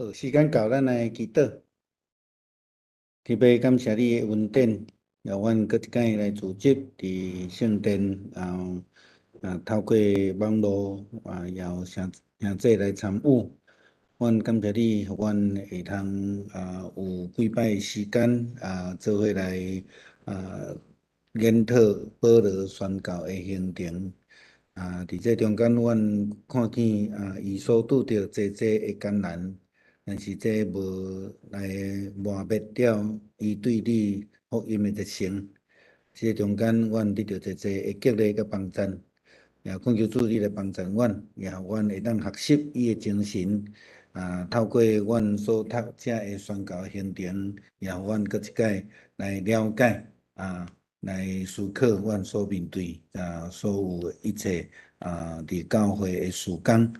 好，時間到，咱來祈禱。天父，感謝你的恩典，予阮閣一擺來聚集佇聖殿，然後透過網路也有兄兄弟來參與。阮感謝你，予阮會通有幾擺的時間做伙來研討保羅宣教的行程。佇這中間，阮看見伊所拄著濟濟的艱難，但是這無來磨滅掉伊對你福音的熱誠。這中間，阮得著濟濟的激勵佮幫贊，也懇求主你來幫贊阮，也予阮會當學習伊的精神。透過阮所讀這个宣教行程，也予阮閣一擺來了解來思考阮所面對所有一切佇教會的事工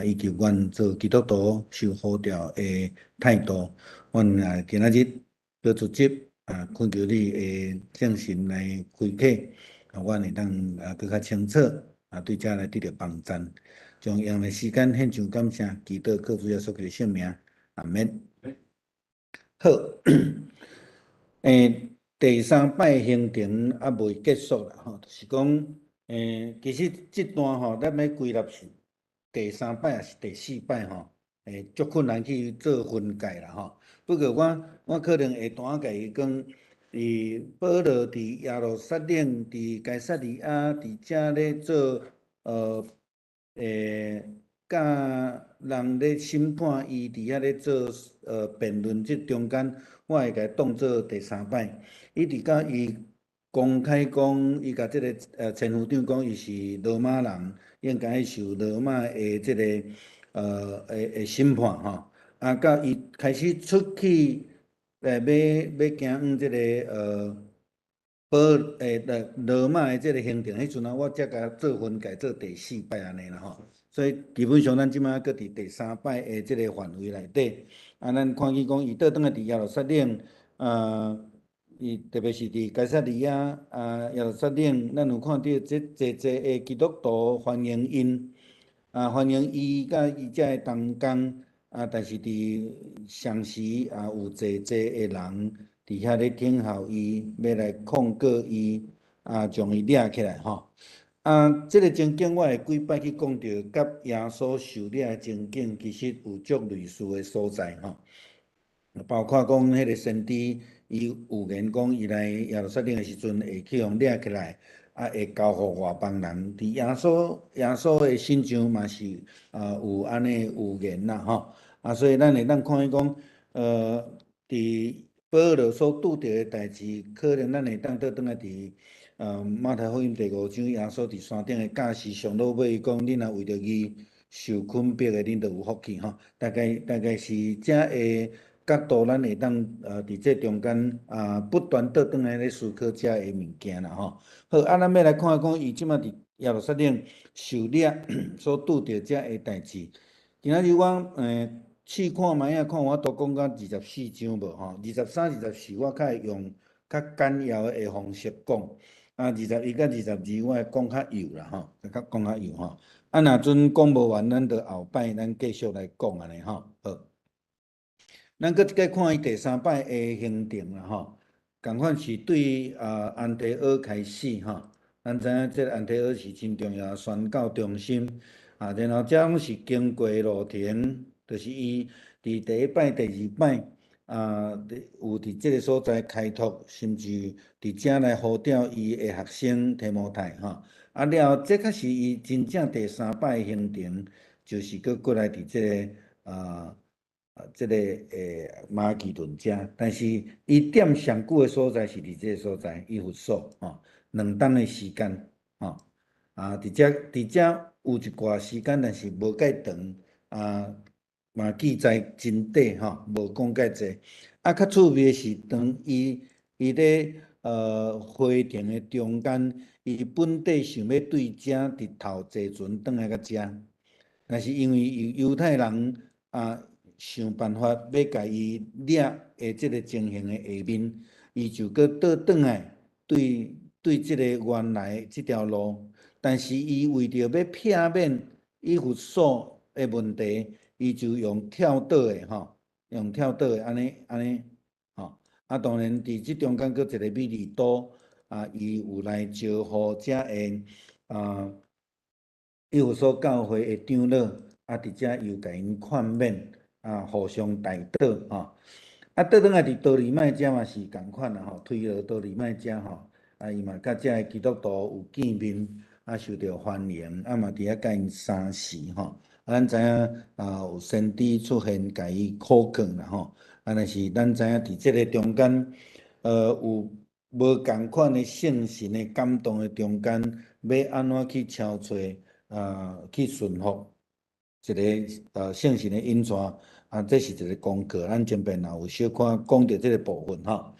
以及阮做基督徒受呼召的態度。阮今仔日閣聚集懇求你的聖神來開啟，阮會當閣較清楚對這來得著幫贊。將用的時間獻上感謝，祈禱靠主耶穌基督聖名，阿們。好，第三擺行程猶未結束啦，吼，就是講，其實這段吼，咱欲歸納是第三擺抑是第四擺吼，足困難去做分界啦，吼。不過我可能會單共伊講，佇保羅佇耶路撒冷、佇該撒利亞、佇遮咧做，佮人咧審判伊佇遐咧做辯論這中間，我會共伊當做第三擺。一直到伊公開講，伊共這个千夫長講，伊是羅馬人，應該受羅馬的這个的審判吼。到伊開始出去，欲行往這个保羅馬的這个行程，彼陣啊，我才共做分界做第四擺按呢啦吼。所以基本上咱這擺閣佇第三擺的這個範圍內底，咱看見講伊倒轉來佇耶路撒冷，伊特別是佇該撒利亞耶路撒冷，咱有看著這濟濟的基督徒歡迎𪜶，歡迎伊佮伊遮的同工，但是佇同時也有濟濟的人佇遐咧等候伊，欲來控告伊，將伊掠起來吼。這个情景我會幾擺去講著，佮耶穌受掠的情景其實有足類似的所在吼。包括講彼个先知，伊預言講伊來耶路撒冷的時陣會去予掠起來，會交予外邦人。佇耶穌的身上嘛是有按呢預言啦吼。所以咱會當看見講，佇保羅所拄著的代誌，可能咱會當倒轉來佇馬太福音第五章，耶穌佇山頂的教示上落尾講，恁若為著義受困迫的，恁就有福氣吼。大概是這个角度，咱會當佇這中間不斷倒轉來咧思考這个物件啦吼。好，咱欲來看講，伊這擺佇耶路撒冷受掠所拄著這个代誌。今仔日我試看覓仔，看有法度講到24章無吼？23、24我較會用較簡要的方式講。21佮22我會講較幼啦吼，較講較幼吼。若陣講無完，咱就後擺咱繼續來講按呢吼。好，咱閣一擺看伊第三擺的行程啦吼，仝款是對安提阿開始吼。咱知影這个安提阿是真重要的宣教中心，然後這攏是經過路程，就是伊佇第一擺、第二擺有佇這个所在開拓，甚至佇遮來呼召伊的學生提摩太吼。了後，這才是伊真正第三擺行程，就是閣過來佇這个這个馬其頓遮，但是伊踮上久的所在是佇這个所在，以弗所吼，2冬的時間吼，佇遮有一寡時間，但是無蓋長，嘛記載真短吼，無講蓋濟。較趣味的是，當伊咧回程的中間，伊本底想欲對遮直頭坐船轉來到遮，但是因為猶太人想辦法欲共伊掠的這个情形的下面，伊就閣倒轉來對對這个原來這條路，但是伊為著欲避免以弗所的問題，伊就用跳島的吼。用跳倒的按呢按呢，吼。啊，當然佇這中間閣一个米利都，啊，伊有來招呼遮个啊，以弗所教會的長老，啊，佇遮又共𪜶勸勉，啊，互相代禱，吼。啊，倒轉來佇多利麥遮嘛是仝款啦，吼，推羅多利麥遮吼，啊，伊嘛佮遮个基督徒有見面，啊，受著歡迎，啊嘛佇遐佮𪜶相識，吼。啊，咱知影啊，有先知出現，共伊苦勸啦，吼。啊，但是咱知影佇這个中間，有無仝款的聖神的感動的中間，欲按怎去超揣啊，去順服一个聖神的引帶，啊，這是一个功課。咱前面也有小可講著這个部分吼。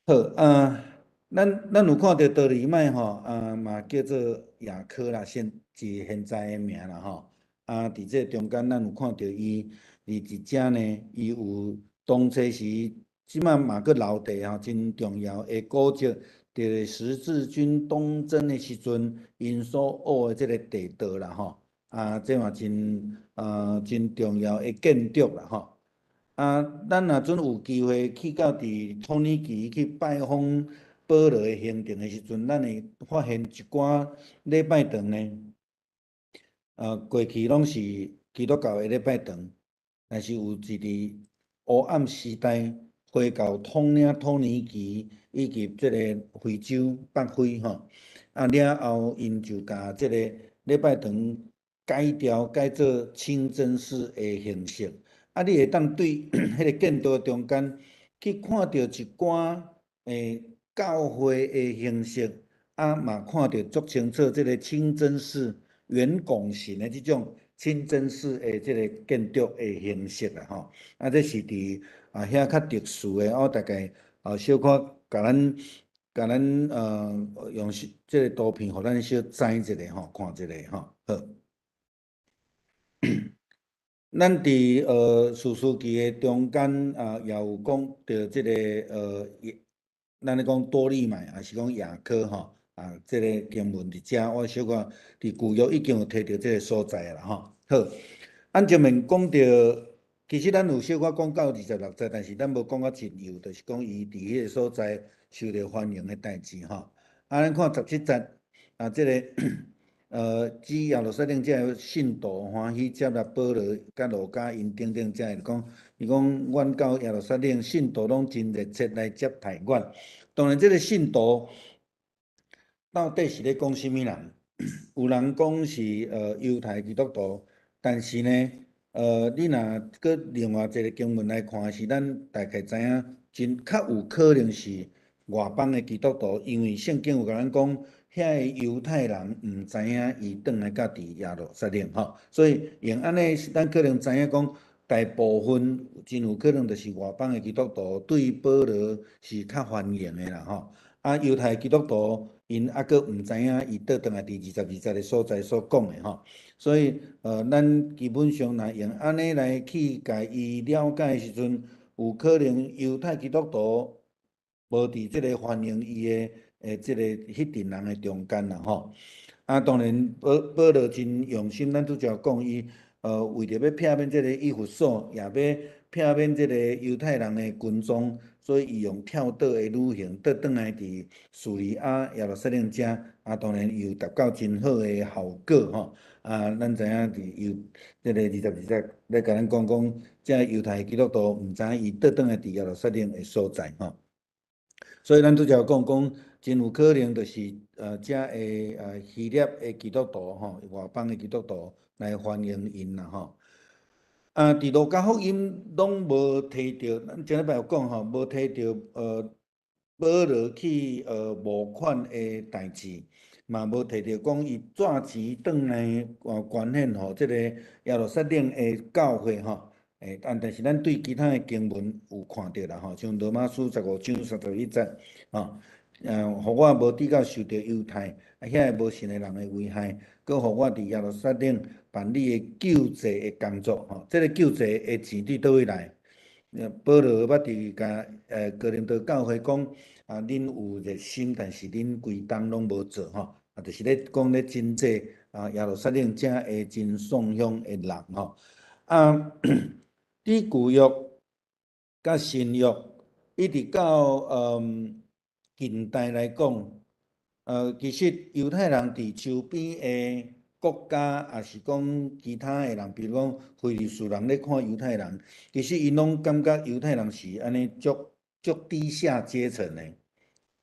好啊，咱有看著多利麥吼，啊嘛叫做雅科啦，現是現在的名啦吼。啊，佇這中間，咱有看著伊佇佇遮呢，伊有當初時，這馬嘛閣留低吼，真重要的古蹟，佇十字軍東征的時陣，𪜶所挖的這个地道啦吼。啊，這嘛真重要的建築啦吼。啊，咱若準有機會去到佇土耳其去拜訪保羅的行程的時陣，咱會發現一寡禮拜堂呢，過去攏是基督教的禮拜堂，但是有一佇黑暗時代，回教統領土耳其以及這个非洲北非吼，啊了後，𪜶就共這个禮拜堂改掉，改做清真寺的形式。啊，你會當對彼个建築中間去看著一寡教會的形式，啊嘛看著足清楚這个清真寺圓拱形的這種清真寺的這个建築的形式啦吼。啊，這是佇啊遐較特殊的，我大概啊小可共咱共咱用這个圖片，予咱小知一下吼，看一下吼，好。咱佇士師記的中間啊，也有講著這个咱咧講多利麥，抑是講雅科吼，啊，這个經文佇遮，我小可佇舊約已經有提著這个所在啦吼。好，按前面講著，其實咱有小可講到26節，但是咱無講甲真幼，就是講伊佇彼个所在受著歡迎的代誌吼。啊，咱看17節啊，這个指耶路撒冷這个信徒歡喜接納保羅佮路加𪜶等等遮个講，伊講阮到耶路撒冷信徒攏真熱切來接待阮。當然，這个信徒到底是咧講啥物人？有人講是猶太基督徒，但是呢，你若閣另外一个經文來看，是咱大概知影，真較有可能是外邦的基督徒，因為聖經有共咱講，遐个猶太人毋知影伊轉來到佇耶路撒冷吼，所以用按呢，咱可能知影講，大部分真有可能就是外邦的基督徒對保羅是較歡迎的啦吼。啊，猶太基督徒𪜶猶閣毋知影伊倒轉來佇22節的所在所講的吼，所以咱基本上若用按呢來去共伊了解的時陣，有可能猶太基督徒無佇這個歡迎伊的這個彼陣人的中間啦吼。啊，當然保羅真用心，咱拄才講伊為著欲避免這个以弗所，也欲避免這个猶太人的群眾，所以伊用跳島的旅行，倒轉來佇敘利亞耶路撒冷遮，啊，當然伊有達到真好的效果吼。啊，咱知影佇猶這个22節咧共咱講講，這猶太基督徒毋知影伊倒轉來佇耶路撒冷的所在吼。所以咱拄才講講，真有可能就是遮的希臘的基督徒吼，外邦的基督徒來歡迎𪜶啦吼。啊，佇路加福音攏無提著，咱前禮拜有講吼，無提著保羅去募款的代誌，嘛無提著講伊轉錢轉來捐獻予這个耶路撒冷的教會吼。但是咱對其他的經文有看著啦吼，像羅馬書15章31節吼，予我無至到受著猶太啊遐个無信的人的危害，閣予我佇耶路撒冷辦理的救濟的工作吼，這个救濟的錢佇佗位來？保羅捌佇共哥林多教會講啊，恁有熱心，但是恁規冬攏無做吼，啊，就是咧講咧賑濟啊耶路撒冷遮的真送鄉的人吼，啊。佇舊約佮新約，一直到近代來講，其實猶太人佇周邊的國家，抑是講其他的人，比如講非利士人咧看猶太人，其實𪜶攏感覺猶太人是按呢足足低下階層的，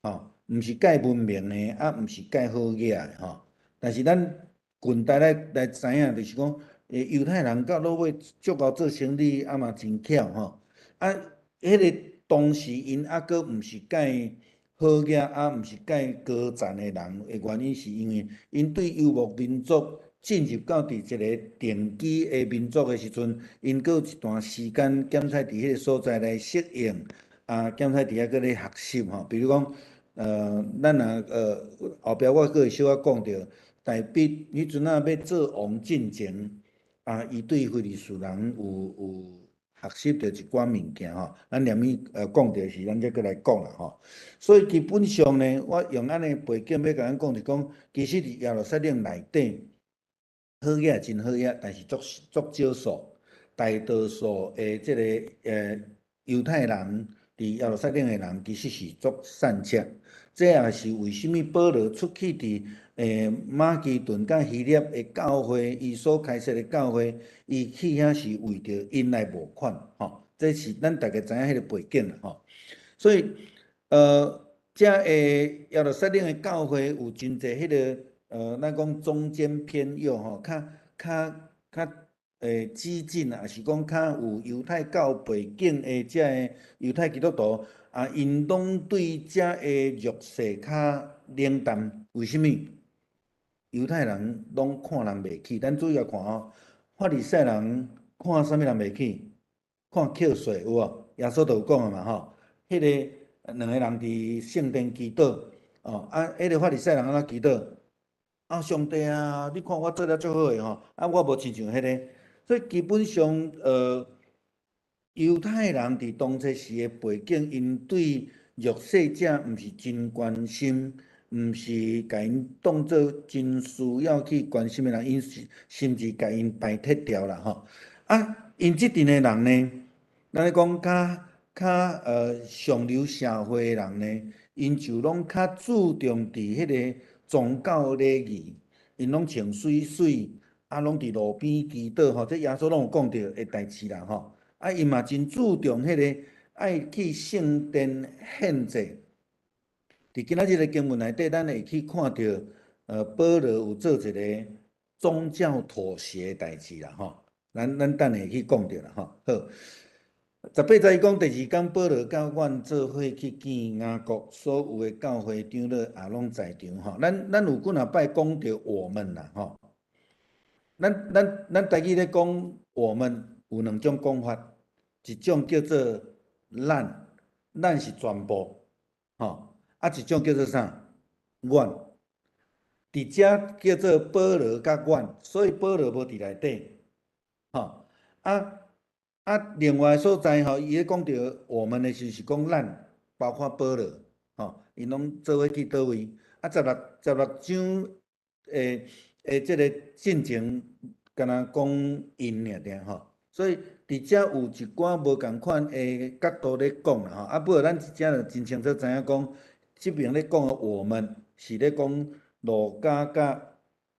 吼，毋是蓋文明的，啊，毋是蓋好額的，吼。但是咱近代來知影，就是講，猶太人到落尾足𠢕做生理，啊嘛真巧吼。啊，彼个當時𪜶猶閣毋是蓋好額，啊，毋是蓋高層的人的原因，是因為𪜶對遊牧民族進入到佇一个定居的民族的時陣，𪜶閣有一段時間減使佇彼个所在來適應，啊，減使佇遐閣咧學習吼。比如講，咱若後壁我閣會小可講著，大衛彼陣仔欲做王進前，啊，伊對非利士人有學習著一寡物件吼，咱連伊講著時，咱才閣來講啦吼。所以基本上呢，我用按呢背景欲共咱講，就講其實佇耶路撒冷內底，好額真好額，但是足足少數，大多數的這个猶太人佇耶路撒冷的人，其實是足散赤。這也是為啥物保羅出去佇馬其頓佮希臘的教會，伊所開設的教會，伊去遐是為著𪜶來募款，吼，這是咱大家知影彼个背景啦，吼。所以，遮个耶路撒冷的教會有真濟彼个，咱講中間偏右吼，較較較激進啊，抑是講較有猶太教背景的遮个猶太基督徒，啊，𪜶攏對遮个弱勢較冷淡。為啥物？猶太人攏看人袂起，咱注意看吼，法利賽人看啥物人袂起？看扣稅有無？耶穌就有講啊嘛吼，彼个兩个人佇聖殿祈禱，哦，啊，彼个法利賽人按怎祈禱？啊，上帝啊，你看我做了足好的吼，啊，我無親像彼个，所以基本上，猶太人佇當初時的背景，𪜶對弱勢者毋是真關心，毋是共𪜶當做真需要去關心的人，𪜶是甚至共𪜶排斥掉啦吼。啊，𪜶這陣的人呢，咱咧講較較上流社會的人呢，𪜶就攏較注重佇彼个宗教禮儀，𪜶攏穿媠媠，啊，攏佇路邊祈禱吼，這耶穌攏有講著的代誌啦吼。啊，𪜶嘛真注重彼个愛去聖殿獻祭。佇今仔日的經文內底，咱會去看著，保羅有做一个宗教妥協的代誌啦吼。咱等下去講著啦吼。好，18節伊講第二工，保羅佮阮做伙去見雅各，所有的教會長老也攏在場吼。咱有幾若擺講著我們啦吼。咱台語咧講我們有兩種講法，一種叫做咱，咱是全部，吼。啊，一種叫做啥？阮。佇遮叫做保羅佮阮，所以保羅無佇內底，吼。啊啊，另外所在吼，伊咧講著我們的時是講咱，包括保羅，吼，𪜶攏做伙去佗位？啊，16章的這个進前，敢若講𪜶爾爾吼，所以佇遮有一寡無仝款的角度咧講啦吼。啊，不過咱這遮就真清楚知影講，這邊咧講的我們是咧講路加佮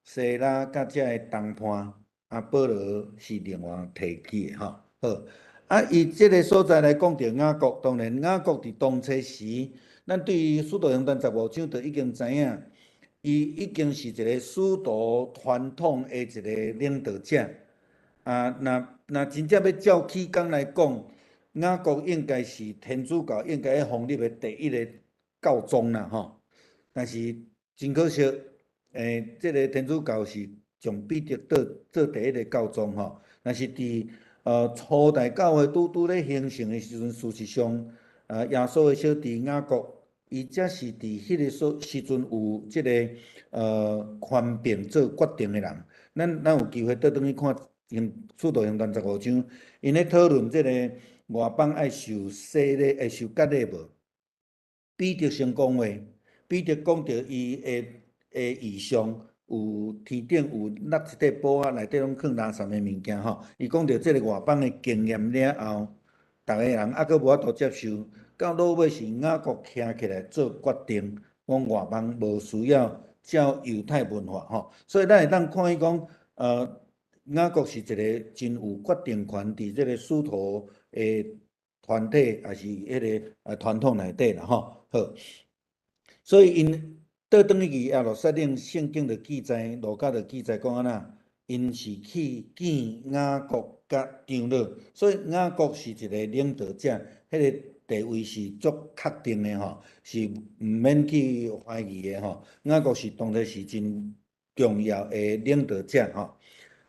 西拉佮遮个同伴，啊，保羅是另外提起的吼。好，啊，以這个所在來講著雅各，當然雅各佇當初時，咱對於使徒行傳十五章就已經知影，伊已經是一个使徒傳統的一个領導者。啊，若真正欲照起工來講，雅各應該是天主教應該欲封立的第一个教宗啦吼。但是真可惜，這个天主教是將彼得做做第一个教宗吼。但是佇初代教會拄拄咧形成的時陣，事實上，耶穌的小弟雅各，伊才是佇彼个所時陣有這个權柄做決定的人。咱有機會倒轉去看《使徒行傳》十五章，𪜶咧討論這个外邦愛受洗禮、會受割禮無？彼得先講話，彼得講著伊的異象，有天頂有落一塊布仔，內底攏囥垃圾的物件吼。伊講著這個外邦的經驗了後，逐个人猶閣無法度接受，到落尾是雅各徛起來做決定，講外邦無需要照猶太文化吼。所以咱會當看見講，雅各是一個真有決定權佇這個使徒的團體，抑是彼个傳統內底啦吼。好，所以𪜶倒轉去耶路撒冷，聖經就記載，路加就記載講按怎，𪜶是去見雅各佮長老，所以雅各是一個領導者，彼個地位是足確定的吼，是毋免去懷疑的吼。雅各是當作是真重要的領導者吼，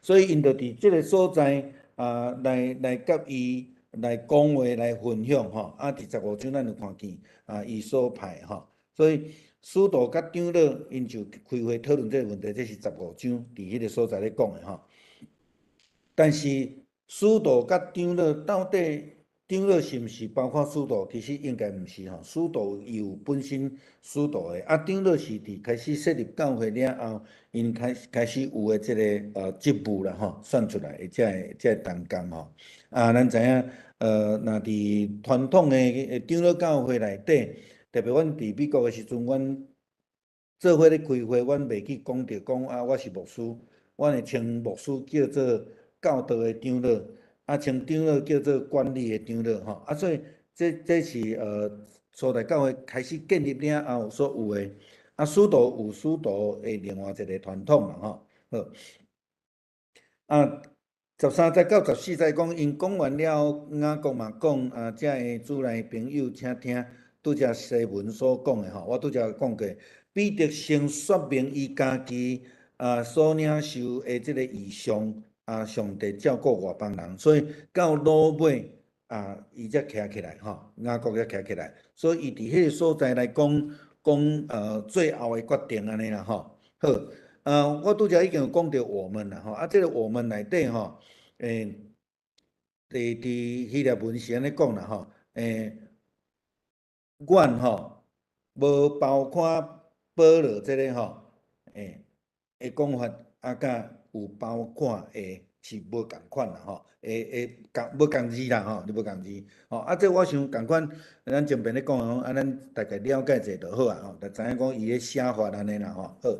所以𪜶就佇這個所在啊，來佮伊來講話來分享吼。啊，佇15章咱就看見啊，伊所派吼，所以使徒佮長老𪜶就開會討論這個問題，這是十五章佇彼個所在咧講的吼。但是使徒佮長老到底長老是毋是包括使徒？其實應該毋是吼。使徒伊有本身使徒的，啊，長老是佇開始設立教會了後，𪜶開始有的這個職務啦吼，選出來的這個同工吼。啊，咱知影，若佇傳統的長老教會內底，特別阮佇美國的時陣，阮做伙咧開會，阮袂去講著講啊，我是牧師，阮會稱牧師叫做教導的長老，啊，稱長老叫做管理的長老吼。啊，所以這是初代教會開始建立了後所有的，啊，使徒有使徒的另外一個傳統啦吼。好，啊，13節到14節講，𪜶講完了，雅各嘛講啊，遮的主內朋友請聽，拄才西文所講的吼，我拄才講過，彼得先說明伊家己啊所領受的這個異象啊，上帝照顧外邦人，所以到落尾啊，伊才徛起來吼，雅各才徛起來，所以伊佇彼個所在來講講最後的決定按呢啦吼。好，我拄才已經有講著我們啦吼，啊，這個我們內底吼，佇希臘文是按呢講啦吼，阮吼無包括保羅這個吼，的講法啊，佮有包括的是無仝款啦吼，會仝無仝字啦吼，你無仝字吼，啊，這我想仝款，咱前面咧講吼，啊，咱大概了解者就好啊吼，就知影講伊咧寫法按呢啦吼，好。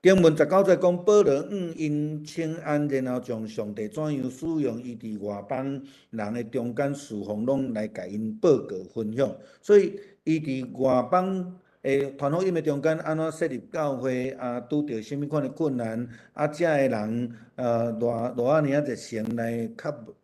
經文19節講，保羅向𪜶請安，然後將上帝怎樣使用伊佇外邦人的中間事奉，攏來共𪜶報告分享。所以，伊佇外邦的傳福音的中間，按怎設立教會啊，拄著啥物款的困難，啊，遮的人偌偌仔爾仔熱誠來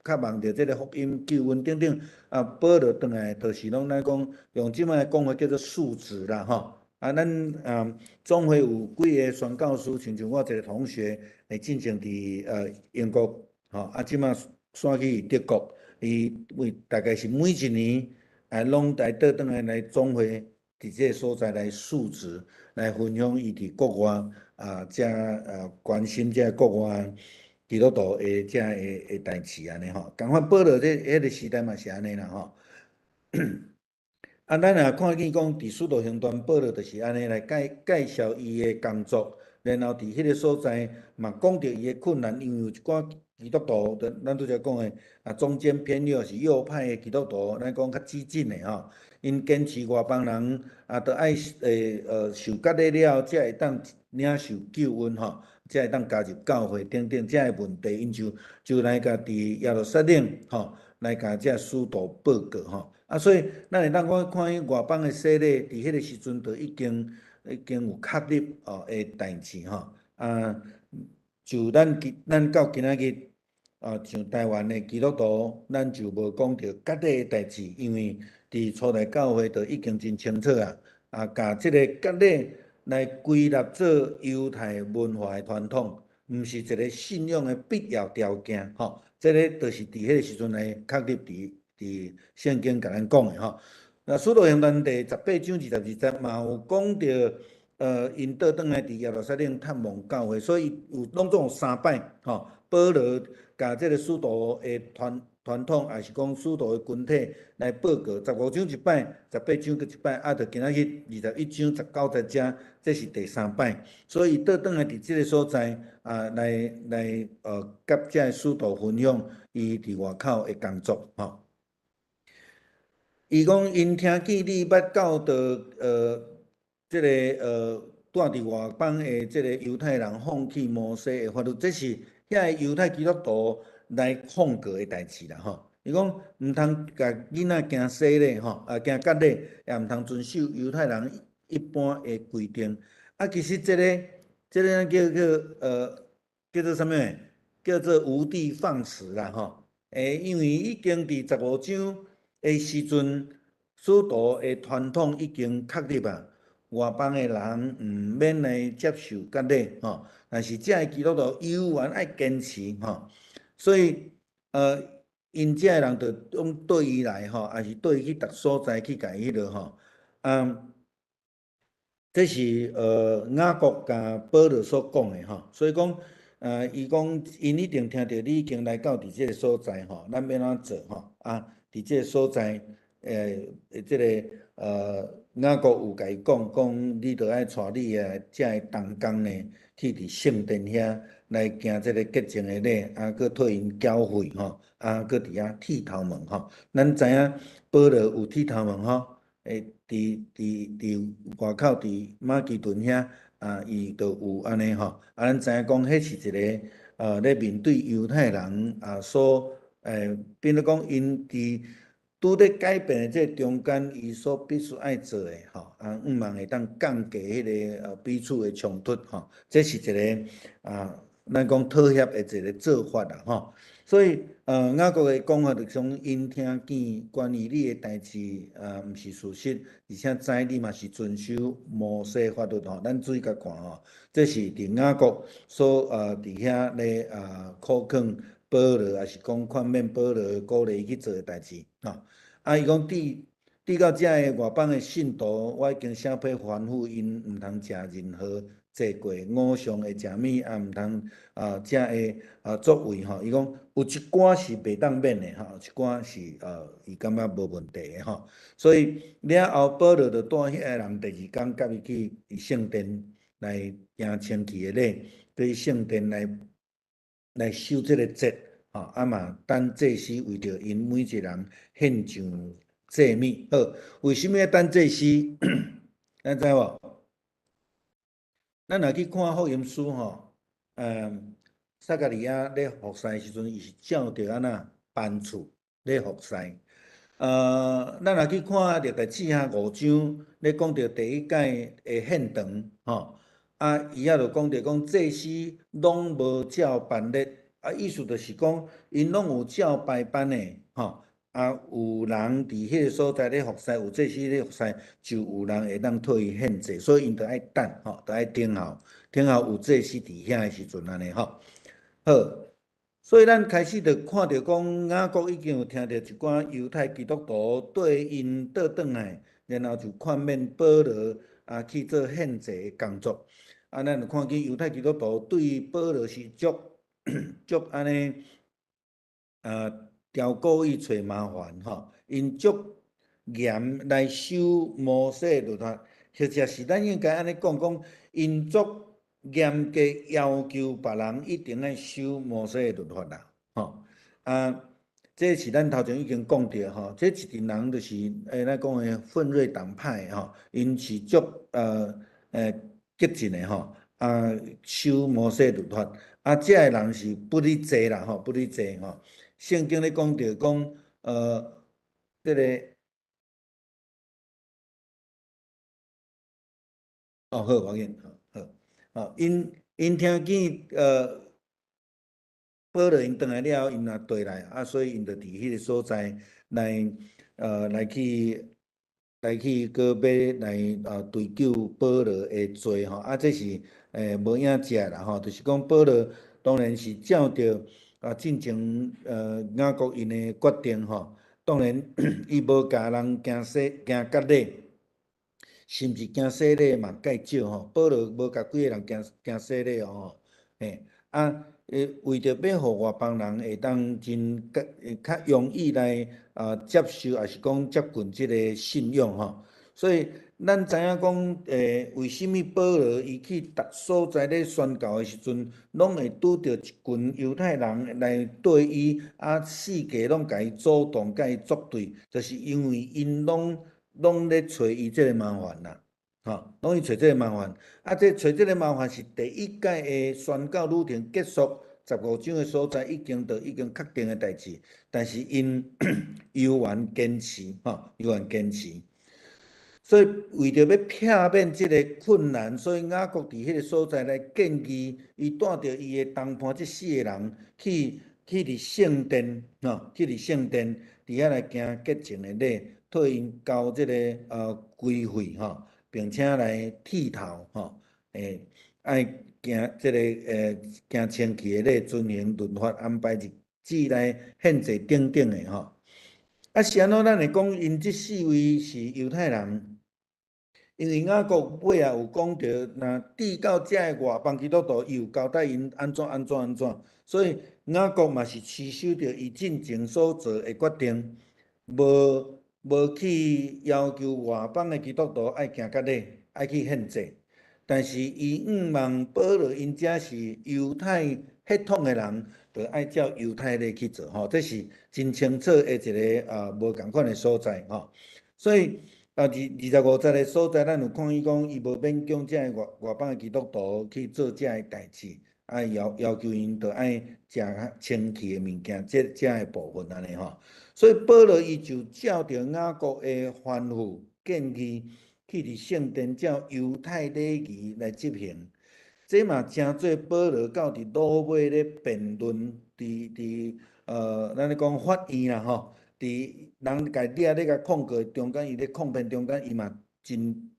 渴望著這個福音救恩等等，啊，保羅轉來就是攏咱講用這擺的講法叫做述職啦吼。啊，咱啊總會有幾个宣教師，親像我一個同學，會進前佇英國，吼，啊，這馬徙去德國，伊為大概是每一年，啊，攏來倒轉來來總會，佇這个所在來述職，來分享伊佇國外啊，遮關心這國外基督徒的遮的代誌按呢吼。仝款保羅這彼个時代嘛是按呢啦吼。啊，咱若看見講佇使徒行傳，保羅就是按呢來介紹伊的工作，然後佇彼个所在嘛講著伊的困難，因為有一寡基督徒，就咱拄才講的啊，中間偏右是右派的基督徒，咱講較激進的吼，𪜶堅持外邦人啊，著愛受割禮了後，才會當領受救恩吼，才會當加入教會等等遮个問題，𪜶就來共佇耶路撒冷吼，來共這使徒報告吼。啊，所以咱會當講看彼外邦的洗禮，佇彼个時陣就已經有確立哦的代誌吼。啊，就咱到今仔日啊，像台灣的基督徒，咱就無講著割禮的代誌，因為佇初代教會就已經真清楚啊。啊，共這个割禮來歸納做猶太文化的傳統，毋是一個信仰的必要條件吼。這个就是佇彼个時陣來確立佇聖經共咱講的吼。那使徒行傳第18章22節嘛有講著，𪜶倒轉來佇耶路撒冷探望教會，所以有攏總有三擺吼。保羅共這个使徒的團傳統，抑是講使徒的群體來報告，十五章一擺，18章閣一擺，啊，著今仔日21章19節遮，這是第三擺，所以倒轉來佇這个所在啊，來佮遮个使徒分享伊佇外口的工作吼。伊講𪜶聽見你捌教導這个住佇外邦的這个猶太人放棄摩西的法律，這是遐个猶太基督徒來控告的代誌啦吼。伊講毋通共囡仔行洗禮吼，啊行割禮，也毋通遵守猶太人一般的規定。啊，其實這个叫做啥物？叫做無的放矢啦吼。因為已經佇十五章的時陣，使徒的傳統已經確立啊，外邦的人毋免來接受割禮吼，但是遮个基督徒猶原愛堅持吼，所以𪜶遮个人就攏對伊來吼，抑是對伊去逐所在去共伊彼落吼，這是雅各共保羅所講的吼，所以講，伊講𪜶一定聽著你已經來到佇這个所在吼，咱欲按怎做吼？啊，佇這个所在，這个雅各有共伊講，講你著愛帶你的遮个同工呢，去佇聖殿遐來行這个潔淨的禮，啊，閣替𪜶繳費吼，啊，閣佇遐剃頭毛吼。咱知影保羅有剃頭毛吼，佇外口佇馬其頓遐啊，伊就有按呢吼。啊，咱知影講，彼是一个咧面對猶太人啊所變做講𪜶佇拄咧改變的這个中間，伊所必須愛做的吼，啊，向望會當降低彼个彼此的衝突吼，這是一个啊，咱講妥協的一个做法啦吼。所以，雅各的講法就是講，𪜶聽見關於你的代誌，毋是事實，而且知你嘛是遵守摩西法律吼。咱注意共看吼，這是佇雅各所佇遐咧苦勸保羅，抑是講勸勉保羅，鼓勵伊去做的代誌吼。啊，伊講對到遮个外邦的信徒，我已經寫批吩咐𪜶毋通食任何祭過偶像的食物，也毋通啊遮个啊作為吼。伊講有一寡是袂當免的吼，有一寡是伊感覺無問題的吼。所以了後，保羅就帶遐个人第二工佮伊去聖殿來行清氣的禮，對聖殿來守這个節，吼，啊嘛等祭司為著𪜶每一人獻上祭物。好，為啥物愛等祭司？咱知無？咱若去看福音書吼，撒迦利亞咧服侍時陣，伊是照著按怎班次咧服侍。咱若去看歷代志下五章，咧講著第一屆的獻堂，吼，啊，伊遐就講著講祭司攏無照班列，啊，意思就是講，𪜶攏有照排班的，吼，啊，有人佇彼个所在咧服侍，有祭司咧服侍，就有人會當替伊獻祭，所以𪜶著愛等，吼，著愛等候，等候有祭司佇遐的時陣按呢，吼。好，所以咱開始就看著講，雅各已經有聽著一寡猶太基督徒對𪜶倒轉來，然後就勸勉保羅啊去做獻祭的工作。啊，咱就看見猶太基督徒對保羅是足足按呢，啊，刁故意揣麻煩吼，𪜶足嚴來守摩西律法，或者是咱應該按呢講講，𪜶足嚴格要求別人一定愛守摩西的律法啦，吼啊，這是咱頭前已經講著吼，這一陣人就是咱講的奮銳黨派吼，𪜶是足激進的吼，啊守摩西律法，啊這个人是不離濟啦吼，不離濟吼。聖經咧講著講，這個，哦好，無要緊，好，好，𪜶聽見保羅𪜶轉來了後，𪜶也綴來，啊，所以𪜶就佇彼个所在來去閣欲來追究保羅的罪吼，啊，這是無影食啦吼，就是講保羅當然是照著啊進前雅各𪜶的決定吼，當然伊無共人行洗行割禮，甚至行洗禮嘛較少吼，保羅無共幾个人行洗禮哦，嘿，啊，為著欲予外邦人會當真較較容易來接受，抑是講接近這个信仰吼。所以咱知影講，為啥物保羅伊去逐所在咧宣教的時陣，攏會拄著一群猶太人來對伊啊，四界攏共伊阻擋，共伊作對，就是因為𪜶攏咧揣伊這个麻煩啦，吼，攏去揣這个麻煩。啊，這揣這个麻煩是第一擺的宣教旅程結束，15章的所在已經就已經確定的代誌，但是𪜶猶原堅持，吼，猶原堅持。所以為著欲避免這个困難，所以雅各佇彼个所在來建議，伊帶著伊的同伴這四个人去佇聖殿，吼，去佇聖殿佇遐來行潔淨的禮，替𪜶交這个規費，吼，並且來剃頭，吼，愛行這个行清氣的禮，遵行律法安排日子來獻祭等等的，吼。啊，是按怎咱會講𪜶這四位是猶太人？因為雅各尾仔有講著，若至到遮个外邦基督徒，伊有交代𪜶按怎按怎按怎，所以雅各嘛是持守著伊進前所做的決定，無去要求外邦的基督徒愛行割禮，愛去獻祭。但是伊向望保羅𪜶遮是猶太血統的人，就愛照猶太禮去做，吼，這是真清楚的一个無仝款的所在，吼。所以啊，25節的所在，咱有看伊講，伊無勉強遮个外邦的基督徒去做遮个代誌，啊，要求𪜶著愛食清氣的物件，這遮个部分按呢吼。所以保羅伊就照著雅各的吩咐建議，去佇聖殿照猶太禮儀來執行。這嘛成做保羅到佇羅馬咧辯論，佇咱咧講法院啦吼，佇人共掠咧共控告中間，伊咧控辯中間，伊嘛真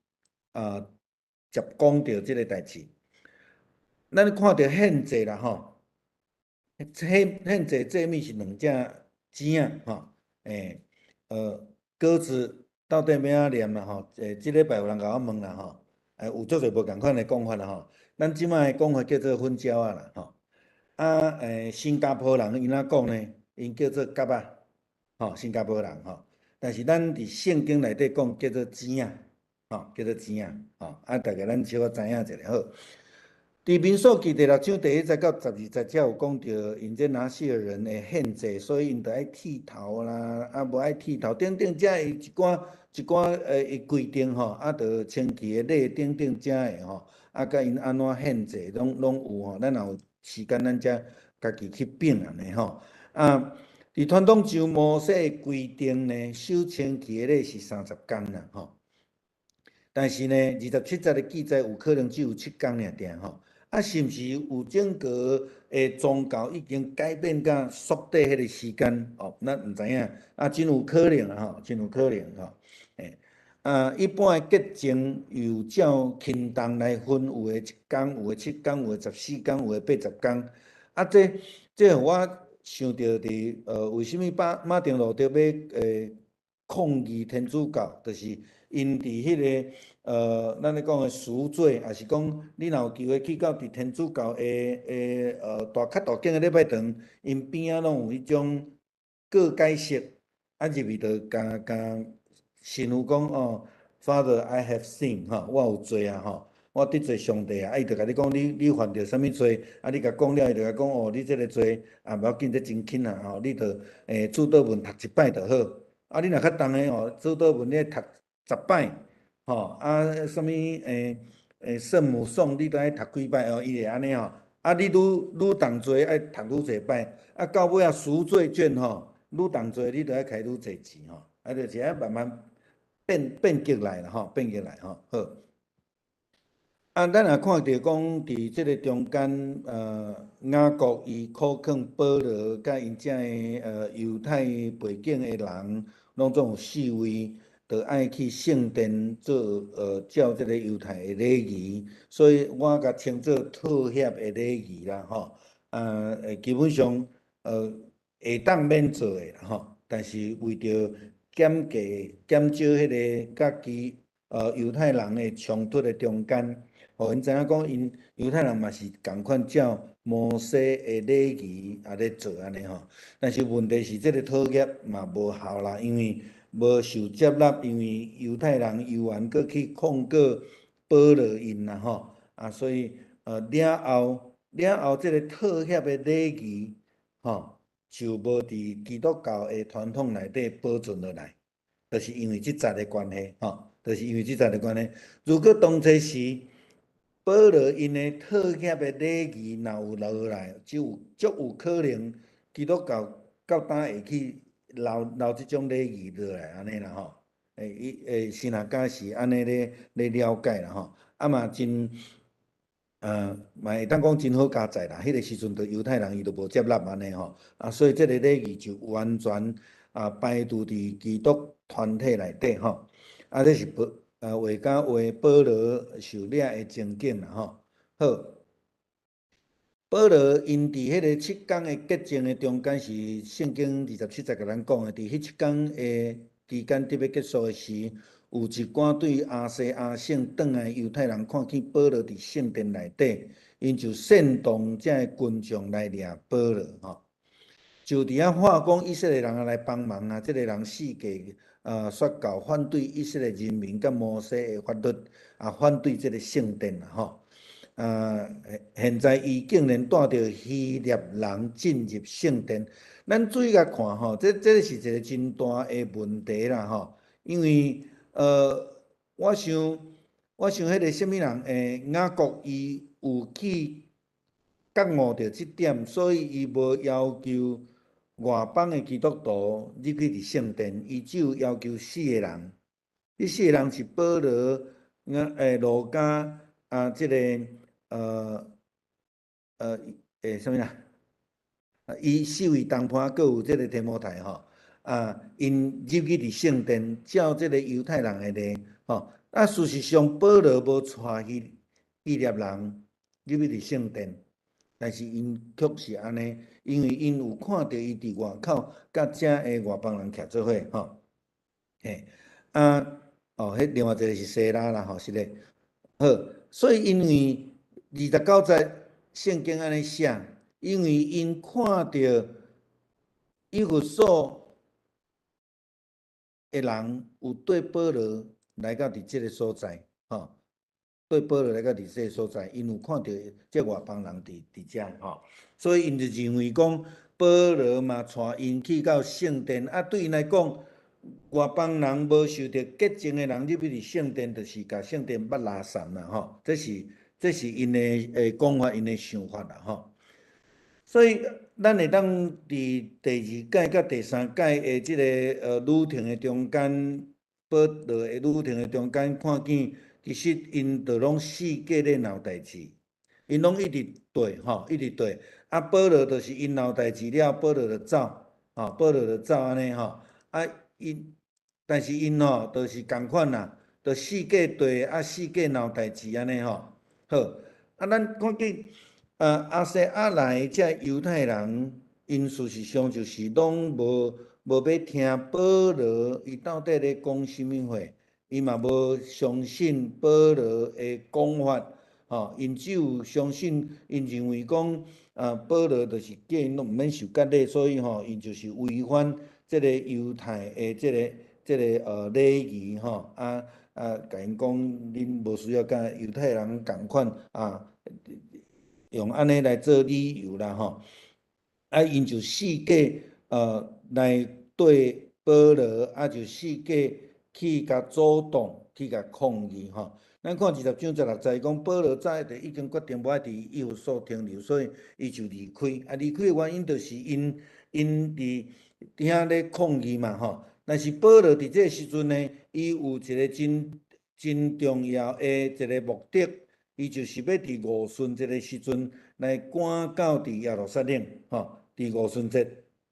接講著這个代誌。咱看著獻祭啦吼，獻祭祭物是兩隻雞仔吼，鴿子到底欲按怎念啦吼？這禮拜有人共我問啦吼，有足濟無仝款的講法啦吼。咱這擺的講法叫做粉鳥仔啦吼。啊，新加坡人𪜶按怎講呢？𪜶叫做鴿仔，吼，新加坡人吼。但是咱佇聖經內底講叫做雞仔，吼，叫做雞仔，吼。啊，大概咱小可知影一下好。佇民數記第六章第一節到12節，才有講著𪜶這拿細耳人的獻祭，所以𪜶著愛剃頭啦，啊無愛剃頭等等，遮的一寡一寡規定吼，啊，著清氣的禮等等遮的吼，啊，佮𪜶按怎獻祭，攏有吼。咱若有時間，咱才家己去變按呢吼。啊，佇傳統上摩西的規定呢，守清氣的禮是30工啦吼。但是呢，27節的記載有可能只有7工爾爾吼。啊，是毋是有整個的宗教已經改變甲縮短彼个時間？哦，咱毋知影。啊，真有可能啊吼，真有可能吼。啊，一般的潔淨有照輕重來分，有的一工，有的7工，有的14工，有的80工。啊，這予我想著佇為啥物馬丁路德欲抗議天主教，就是𪜶佇彼个咱咧講的贖罪，抑是講你若有機會去到佇天主教的較大間的禮拜堂，𪜶邊仔攏有彼種告解室，啊入去就共共神父講哦，Father I have sinned 吼，我有罪啊吼，我得罪上帝啊，啊伊就共你講你犯著啥物罪，啊你共講了，伊就共講哦，你這个罪啊無要緊，這真輕啊吼，你就主禱文讀一擺就好。啊你若較重的哦，主禱文你愛讀10擺，吼啊啥物聖母頌你都愛讀幾擺哦，伊會按呢吼。啊你愈重罪愛讀愈濟擺，啊到尾仔贖罪券吼，愈重罪你就愛開愈濟錢吼，啊就是按慢慢變革來啦吼，變革來吼，好。啊，咱若看著講佇這个中間，雅各伊苦勸保羅佮𪜶遮个猶太背景的人，攏總有四位，著愛去聖殿做照這个猶太的禮儀，所以我共稱做妥協的禮儀啦吼。啊，基本上會當免做的啦吼，但是為著減少彼个佮其猶太人的衝突的中間，予𪜶知影講，𪜶猶太人嘛是仝款照摩西的禮儀啊咧做按呢吼。但是問題是，這个妥協嘛無效啦，因為無受接納，因為猶太人猶原閣去控告保羅𪜶啦吼。啊，所以了後了後，這个妥協的禮儀吼，就無佇基督教的傳統內底保存落來，就是因為這節的關係吼，就是因為這節的關係。如果當初時保羅𪜶的妥協的禮儀若有落來，就有足有可能基督教到今會去留留這種禮儀落來按呢啦吼。欸，伊欸，神學家是按呢咧咧了解啦吼，啊嘛真。嘛會當講真好佳哉啦，彼个時陣，就猶太人伊就無接納按呢吼，啊，所以這個禮儀就完全啊排除佇基督團體內底吼，啊，這是保畫家畫保羅受掠的情景啦吼。好，保羅𪜶佇彼个七工的潔淨的中間，是聖經27節共咱講的，佇彼七工的期間得欲結束的時，有一寡對亞細亞省轉來猶太人看見保羅佇聖殿內底，𪜶就煽動這个群眾來掠保羅吼，就佇遐喊講以色列人啊來幫忙啊！這个人四界說教反對以色列人民佮摩西的法律，啊反對這个聖殿啦吼。啊，現在伊竟然帶著希臘人進入聖殿，咱注意共看吼，這是一个真大的問題啦吼，因為我想彼个啥物人，雅各伊有去覺悟著這點，所以伊無要求外邦的基督徒入去佇聖殿，伊只有要求四个人。彼四个人是保羅、路加啊，這个啥物啦？伊四位同伴，閣有這个提摩太吼。啊，𪜶入去佇聖殿，照這个猶太人的禮，吼。啊，事實上，保羅無帶希希臘人入去佇聖殿，但是𪜶卻是按呢，因為𪜶有看著伊佇外口佮遮的外邦人徛做伙，吼。嘿，啊，哦，彼另外一个是西拉啦，吼，是咧。好，所以因為29節聖經按呢寫，因為𪜶看著以弗所的人有綴保羅來到佇這个所在，吼，綴保羅來到佇這个所在，𪜶有看著這外邦人佇遮，吼，所以𪜶就認為講保羅嘛帶𪜶去到聖殿，啊，對𪜶來講，外邦人無受著潔淨的人入去佇聖殿，就是共聖殿抹垃圾啦，吼，這是𪜶的講法，𪜶的想法啦，吼。所以，咱會當佇第二擺佮第三擺的這个旅程的中間，保羅的旅程的中間，看見其實𪜶就攏四界咧鬧代誌，𪜶攏一直綴吼，一直綴。啊，保羅就是𪜶鬧代誌了，保羅就走，吼，保羅就走按呢吼。啊，但是𪜶吼，就是仝款啦，就四界綴啊，四界鬧代誌按呢吼。好，啊，咱看見。亞細亞來這猶太人，𪜶事實上就是攏無欲聽保羅伊到底咧講啥物話，伊嘛無相信保羅的講法，吼，𪜶只有相信，𪜶認為講，啊，保羅就是叫𪜶攏毋免受割禮，所以吼，𪜶就是違反這个猶太的這个禮儀吼，啊啊，共𪜶講，恁無需要佮猶太人仝款啊。用按呢來做理由啦吼，啊，𪜶就四界來對保羅，啊就四界去共阻擋，去共抗議吼。咱看20章16節講，保羅早就已經決定無愛佇以弗所停留，所以伊就離開。啊，離開的原因就是𪜶佇遐咧抗議嘛吼。但是保羅佇這个時陣呢，伊有一个真真重要的一个目的。伊就是欲佇五旬節的時陣來趕到佇耶路撒冷，吼，佇五旬節，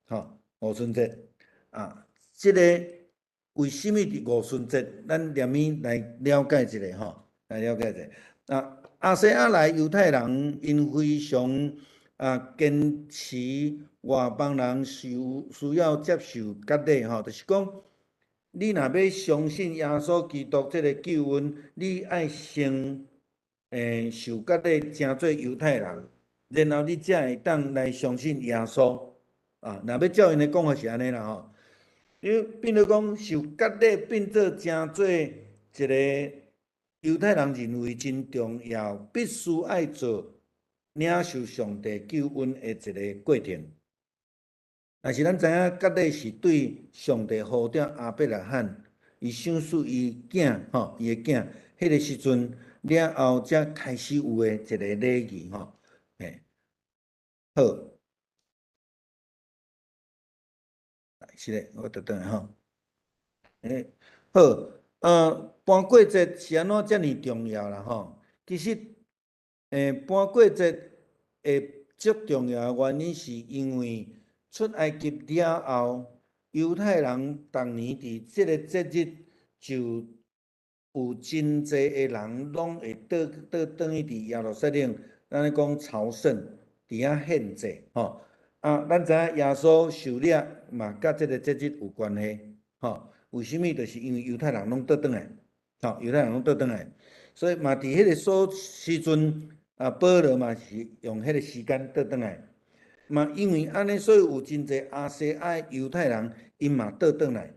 吼，五旬節，啊，這个為啥物佇五旬節？咱連咪來了解一下，吼，來了解一下。啊，亞細亞來猶太人𪜶非常啊堅持外邦人需要接受割禮，吼，就是講，你若欲相信耶穌基督這个救恩，你愛先。受割禮成做猶太人，然後你才會當來相信耶穌。啊，若欲照𪜶的講法是按呢啦吼。因為變做講受割禮變做成做一個猶太人認為真重要，必須愛做領受上帝救恩的一個過程。但是咱知影割禮是對上帝呼召亞伯拉罕，伊賞賜伊囝吼，伊的囝，彼個時陣了後才開始有的一個禮儀吼。嘿，好。是咧，我倒轉來吼。好，盤過節是按怎遮爾重要啦吼？其實，盤過節會足重要的原因，是因為出埃及了後，猶太人逐年佇這個節日就有真濟的人攏會倒倒轉去佇耶路撒冷，咱咧講朝聖，佇遐獻祭吼。啊，咱知影耶穌受掠嘛，佮這個節日有關係，吼。為啥物？就是因為猶太人攏倒轉來，吼，猶太人攏倒轉來，所以嘛，佇彼個所時陣，啊，保羅嘛是用彼個時間倒轉來，嘛因為按呢，所以有真濟亞細亞猶太人，𪜶嘛倒轉來。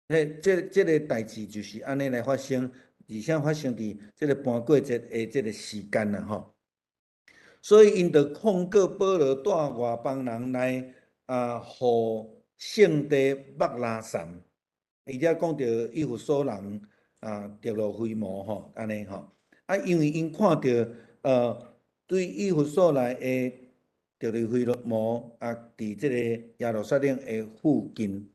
彼這這個代誌就是按呢來發生，而且發生佇這個盤過節的這個時間啦，吼。所以𪜶就控告保羅帶外邦人來啊，予聖地擘垃圾。伊遮講著以弗所人啊，得落非魔吼，按呢吼。啊，因為𪜶看著對以弗所來的得落非魔啊，佇這個耶路撒冷的附近，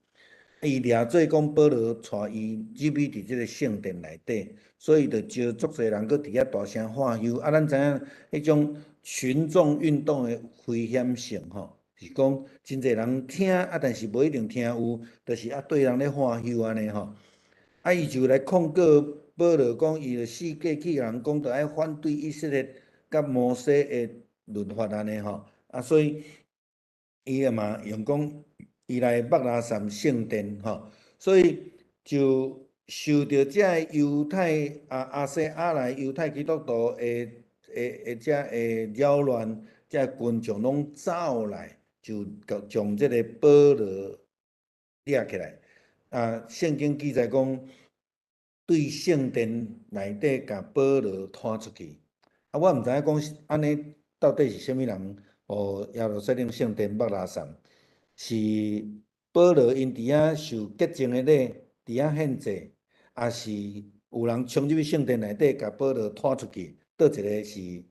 伊掠做講保羅帶伊入去佇這個聖殿內底，所以就招足濟人閣佇遐大聲喝囂。啊，咱知影彼種群眾運動的危險性吼，是講真濟人聽啊，但是無一定聽有，就是啊對人咧喝囂按呢吼。啊，伊就來控告保羅講，伊就四界去人講，著愛反對以色列佮摩西的律法按呢吼。啊，所以伊也嘛用講，伊來擘垃圾聖殿吼，所以就受著這个猶太啊亞細亞來猶太基督徒的的的這个擾亂，這个群眾攏走來，就將這个保羅掠起來。啊，聖經記載講，對聖殿內底共保羅拖出去。啊，我毋知影講按呢到底是啥物人，予耶路撒冷聖殿擘垃圾？是保羅𪜶佇遐受潔淨的禮，佇遐獻祭，抑是有人衝入去聖殿內底，共保羅拖出去？佗一个是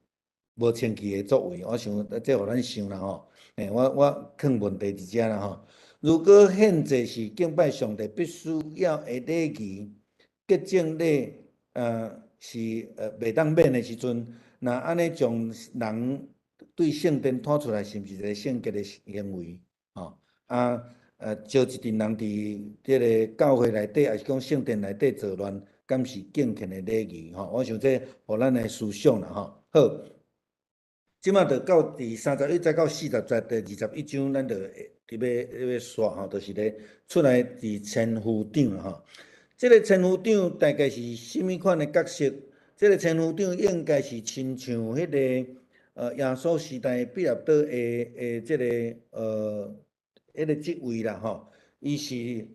無清氣的作為？我想這予咱想啦吼。我囥問題佇遮啦吼。如果獻祭是敬拜上帝必須要的禮儀，潔淨禮，是袂當免的時陣，若按呢將人對聖殿拖出來，是毋是一個聖潔的行為？吼啊，招一陣人佇這个教會內底，抑是講聖殿內底作亂，敢是敬虔的禮儀？吼，我想這予咱來思想啦，吼。好，這馬就到佇31節到40節第21章，咱就會佇欲煞吼，就是咧出來佇千夫長吼。這个千夫長大概是啥物款的角色？這个千夫長應該是親像彼个耶穌時代彼拉多的這个彼个職位啦吼。伊是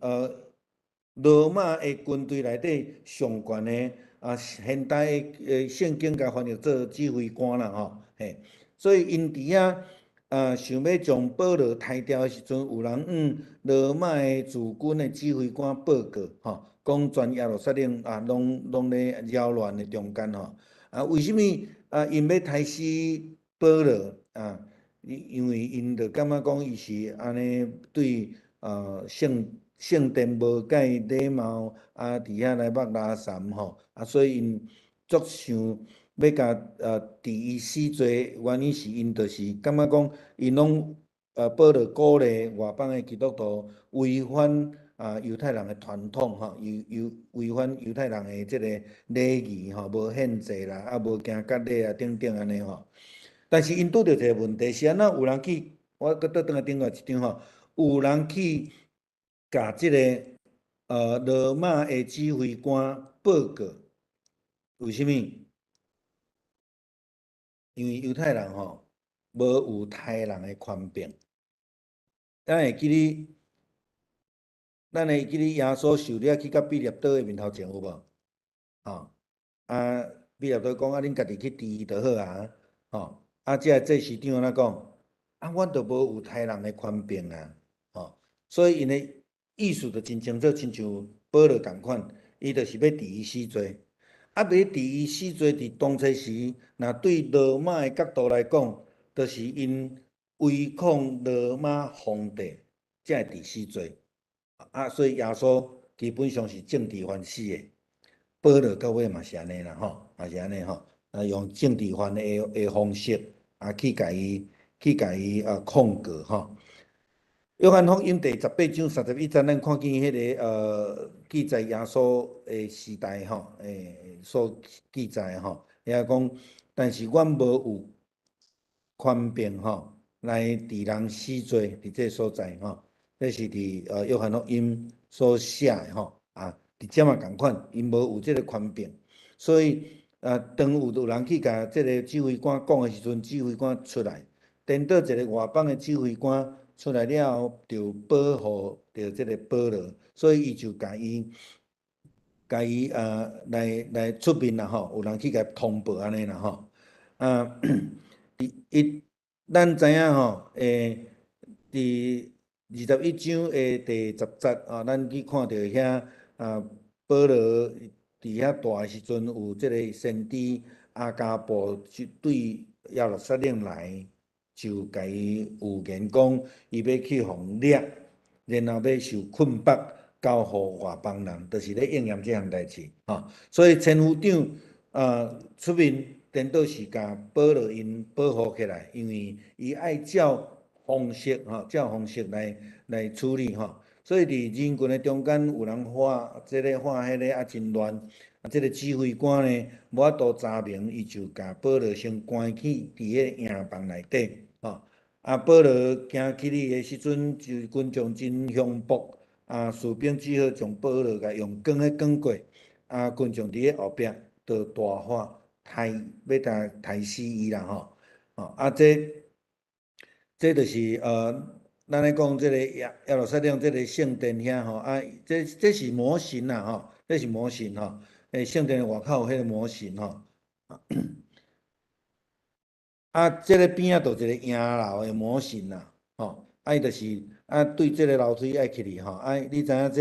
羅馬的軍隊內底上懸的啊，現代的聖經共翻譯做指揮官啦吼，嘿，所以𪜶佇遐啊想欲將保羅刣掉的時陣，有人向羅馬的駐軍的指揮官報告吼，講全耶路撒冷啊，攏攏咧擾亂的中間吼，啊，為啥物啊？𪜶欲刣死保羅啊？因為𪜶就感覺講伊是按呢對聖聖殿無蓋禮貌，啊，佇遐來擘垃圾吼，啊，所以𪜶足想欲共治伊死罪，原因是𪜶就是感覺講，𪜶攏保羅鼓勵外邦的基督徒違反啊猶太人的傳統吼，猶猶違反猶太人的這個禮儀吼，無獻祭啦，啊無行割禮啊等等按呢吼。但是𪜶拄著一个問題，是按怎有人去，我閣倒轉來頂個一張吼，有人去共這个羅馬的指揮官報告，為啥物？因為猶太人吼無有刣人的權柄。咱會記得，咱會記得耶穌受了去共彼拉多的面頭前有無？吼，啊，彼拉多講啊，恁家己去治伊就好啊，吼，啊，這個祭司長按怎講？啊，阮都無有刣人的權柄啊，吼，所以𪜶的意思就真清楚，親像保羅仝款，伊就是欲治伊死罪。啊，欲治伊死罪，佇當初時，若對羅馬的角度來講，就是𪜶違抗羅馬皇帝，才會治死罪。啊，所以耶穌基本上是政治犯死的。保羅到尾嘛是按呢啦，吼，嘛是按呢吼，啊，用政治犯的方式啊，去共伊啊控告吼。約翰福音第18章31節，咱看見彼個記載耶穌的時代吼，所記載吼，遐講，但是阮無有權柄吼，來治人死罪，佇這個所在吼，這是佇約翰福音所寫的吼，啊，佇遮嘛仝款，𪜶無有這個權柄，所以啊，當有人去共這個指揮官講的時陣，指揮官出來，顛倒一個外邦的指揮官出來了後，就保護著這個保羅，所以伊就共伊啊來出面啦吼，有人去共通報按呢啦吼，啊，伊咱知影吼，佇21章的第10節啊，咱去看著遐啊，保羅佇遐蹛的時陣，有這個先知亞加布就對耶路撒冷來，就共伊預言講，伊欲去予掠，然後欲受捆縛，交予外邦人，就是咧應驗這項代誌吼。所以千夫長啊出面，顛倒是共保羅𪜶保護起來，因為伊愛照方式吼，照方式來處理吼。所以佇人群的中間有人喊這个喊彼个啊，真亂。啊，這個指揮官呢，無法度查明，伊就共保羅先關去佇彼個營房內底吼。啊，保羅行起去的時陣，就群眾真凶暴，啊，士兵只好將保羅共用棍仔棍過，啊，群眾佇咧後壁就大喊刣，欲共刣死伊啦吼。吼，啊，這就是咱咧講這個耶路撒冷這個聖殿遐吼，啊，這是模型啦吼，這是模型吼，聖殿外口有彼個模型吼。啊，這个邊仔就一個營樓的模型啦，吼，啊，伊就是啊，對這个樓梯愛起去吼，啊，你知影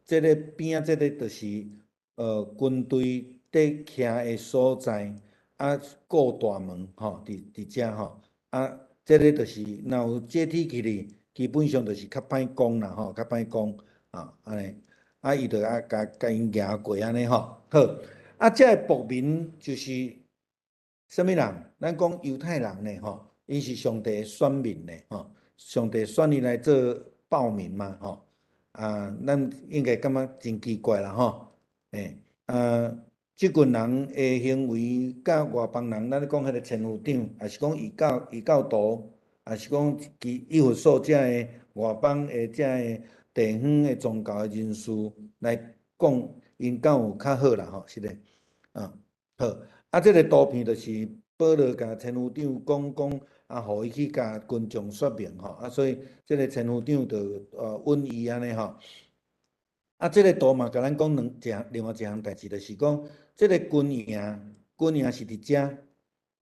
這个邊仔這个就是軍隊佇徛的所在，啊，顧大門吼，佇遮吼，啊，這个就是若有階梯起去，基本上就是較歹講啦吼，較歹講啊，按呢，啊，伊就愛共𪜶行過按呢吼，好，啊，這个暴民就是啥物人？咱講猶太人呢，吼，𪜶是上帝的選民呢，吼，上帝選伊來做暴民嘛，吼，啊，咱應該感覺真奇怪啦，吼，啊，這群人的行為佮外邦人，咱咧講彼個千夫長，抑是講異教徒，抑是講其以弗所遮个外邦的遮个地方的宗教的人士來講，𪜶敢有較好啦，吼，是咧，啊，好。啊，這个圖片就是保羅共千夫長講講，啊，予伊去共群眾說明吼，啊，所以這个千夫長就允伊按呢吼。啊，這个圖嘛，共咱講兩一項，另外一項代誌，就是講這个軍營，軍營是佇遮，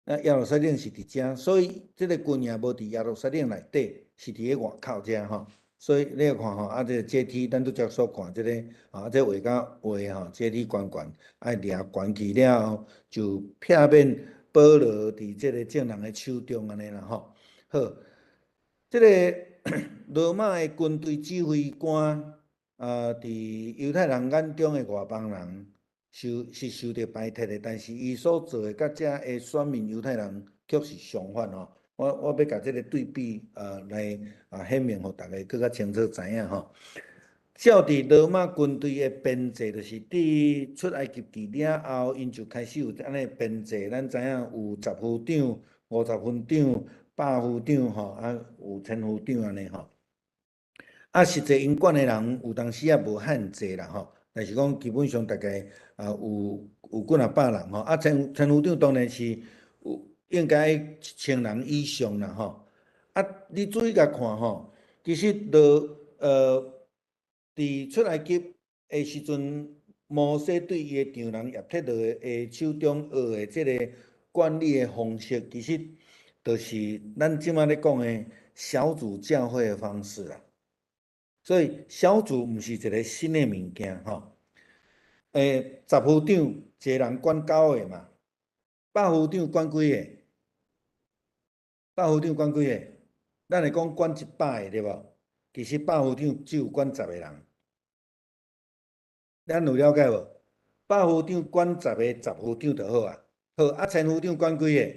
啊，耶路撒冷是佇遮，所以這个軍營無佇耶路撒冷內底，是佇咧外口遮吼。所以你看吼，啊，這个階梯，咱拄才所看這个，啊，這畫甲畫吼，階梯懸懸，愛掠懸起了後，就避免保羅佇這个眾人的手中按呢啦吼。好，這个羅馬的軍隊指揮官，啊，佇猶太人眼中的外邦人，是受著排斥的，但是伊所做的，佮遮的選民猶太人卻是相反吼。我欲共這个對比，來啊顯明，予逐家閣較清楚知影吼。照佇羅馬軍隊的編制，就是佇出埃及記了後，𪜶就開始有按呢編制。咱知影有十夫長、50分長、百夫長吼，啊有千夫長按呢吼。啊，實際𪜶管的人有當時也無遐濟啦吼，但是講基本上大概啊有幾若百人吼。啊，千夫長當然是有。應該1000人以上啦吼。啊，你注意共看吼，其實就佇出埃及的時陣，摩西對伊的丈人葉忒羅的手中學的這个管理的方式，其實就是咱這擺咧講的小組教會的方式啦。所以小組毋是一个新的物件吼。十夫長一个人管九个嘛，百夫長管幾个？百夫長管幾个？咱會講管100個對無？其實百夫長只有管十個人，咱有了解無？百夫長管十個十夫長就好啊。好，啊，千夫長管幾个？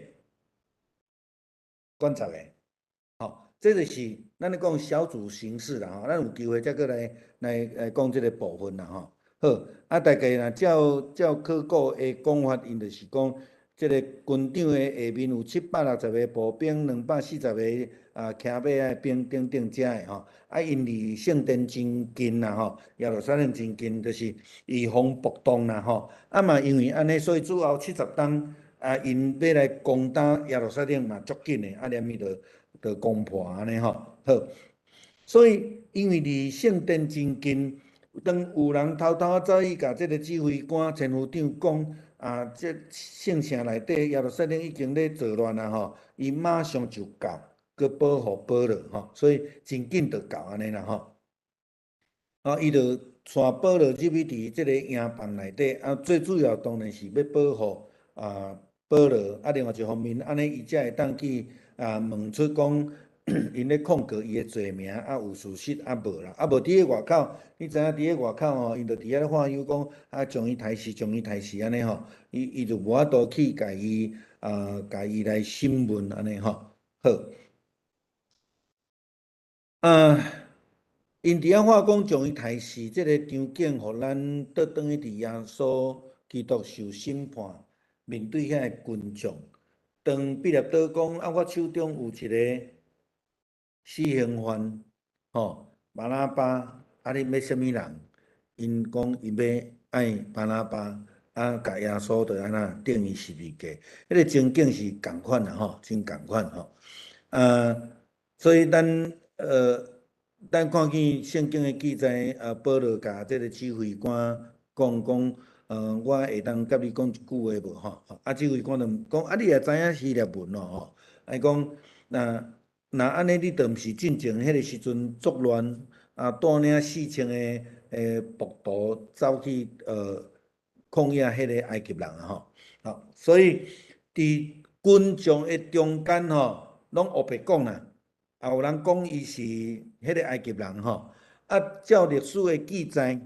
管十個。吼，這就是咱咧講小組形式啦吼。咱有機會再閣來講這个部分啦吼。好，啊，大概若照考古的講法，𪜶就是講，這个軍長的下面有760个步兵，240個騎馬的兵等等遮的吼。啊，𪜶離聖殿真近啦吼，耶路撒冷真近，就是預防暴動啦吼。啊嘛，因為按呢，所以主後70冬啊，𪜶欲來攻打耶路撒冷嘛足緊的，啊，連伊就攻破按呢吼。好，所以因為離聖殿真近，當有人偷偷走去共這个指揮官、千夫長講，啊，這聖城內底耶路撒冷已經咧作亂啊吼，伊馬上就到，閣保護保羅吼，所以真緊就到按呢啦吼。啊，伊就帶保羅入去佇這个營房內底，啊，最主要當然是欲保護保羅，啊，另外一方面，按呢伊才會當去問出講，𪜶咧控告伊的罪名啊，有事實啊無啦？啊無佇咧外口，你知影佇咧外口吼，𪜶就佇遐咧喝嚷講啊，將伊刣死，將伊刣死按呢吼，伊就無法度去共伊來審問按呢吼。好，啊，𪜶佇遐話講將伊刣死，這个場景，予咱倒轉去佇耶穌基督受審判，面對遐个群眾，當彼拉多講啊，我手中有一个死刑犯，吼，巴拉巴，啊，恁欲啥物人？𪜶講𪜶欲愛巴拉巴，啊，共耶穌就按怎釘伊十字架，彼个情景是仝款啦，吼，真仝款吼。啊，所以咱看見聖經的記載，啊，保羅共這个指揮官講講，我會當佮你講一句話無？吼，啊，指揮官就講，啊，你也知影希臘文咯，吼，伊講，若按呢，你就毋是進前彼个時陣作亂，啊，帶領4000个暴徒走去抗議彼个埃及人啊，吼，好，所以佇群眾的中間吼，攏烏白講啦，啊，有人講伊是彼个埃及人吼，啊，照歷史的記載，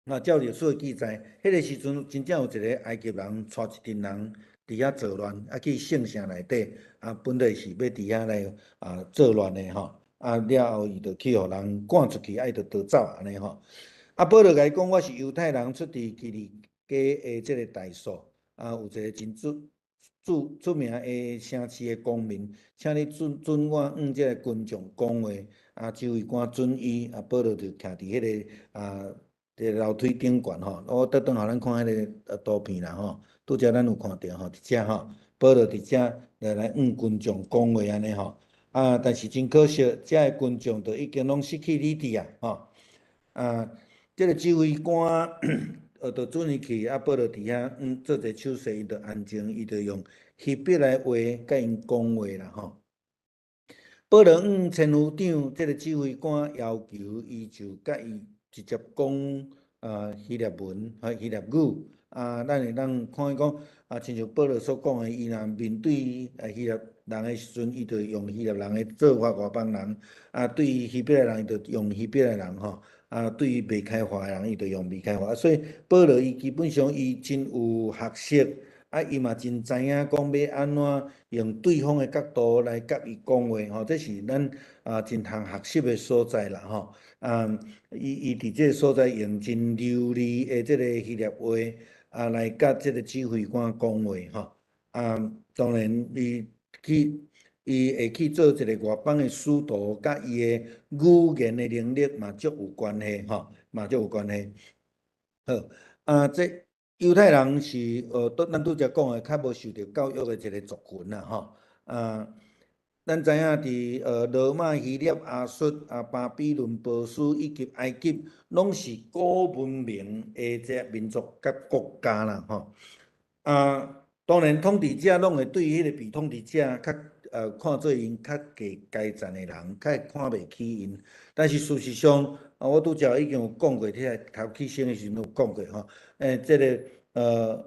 啊，照歷史的記載，彼个時陣真正有一个埃及人帶一陣人佇遐作亂，啊，去聖城內底，啊，本來是欲佇遐來作亂的吼，啊，了後伊就去予人趕出去，啊，伊就逃走按呢吼。啊，保羅共伊講，我是猶太人，出佇基利家的這个大數，啊，有一个真出名的城市的公民，請你准我向這个群眾講話。啊，指揮官准伊，啊，保羅就徛佇彼个這个樓梯頂懸吼，我倒轉予咱看彼个圖片啦吼，拄才咱有看著吼，佇遮吼，保羅佇遮來向群眾講話按呢吼，啊，但是真可惜，遮个群眾都已經攏失去理智啊，吼，啊，這个指揮官就准伊去，啊，保羅佇遐做一个手勢，伊就安靜，伊就用希伯來話佮𪜶講話啦吼。保羅向千夫長這个指揮官要求，伊就佮伊直接講希臘文和希臘語，啊，咱會當看見講，啊，親像保羅所講的，伊若面對希臘人的時陣，伊就用希臘人的做法外邦人，啊，對希伯來人，伊就用希伯來人吼，啊，對未開化的人，伊就用未開化。所以保羅伊基本上伊真有學識，啊，伊嘛真知影講欲按怎用對方的角度來佮伊講話吼，這是咱真通學習的所在啦吼。啊，伊佇這个所在用真流利的這个希臘話啊，來佮這个指揮官講話吼。啊，當然伊會去做一个外邦的使徒，佮伊的語言的能力嘛足有關係吼，嘛足有關係。好，啊，這猶太人是咱拄才講的較無受著教育的一個族群啦吼。啊，咱知影佇羅馬、希臘、亞述、啊巴比倫、波斯以及埃及，攏是古文明的這民族佮國家啦吼。啊，當然統治者攏會對彼個被統治者較看做𪜶較低階層的人，較會看袂起𪜶。但是事實上，啊，我拄才已經有講過，遐頭起先的時陣有講過吼。這个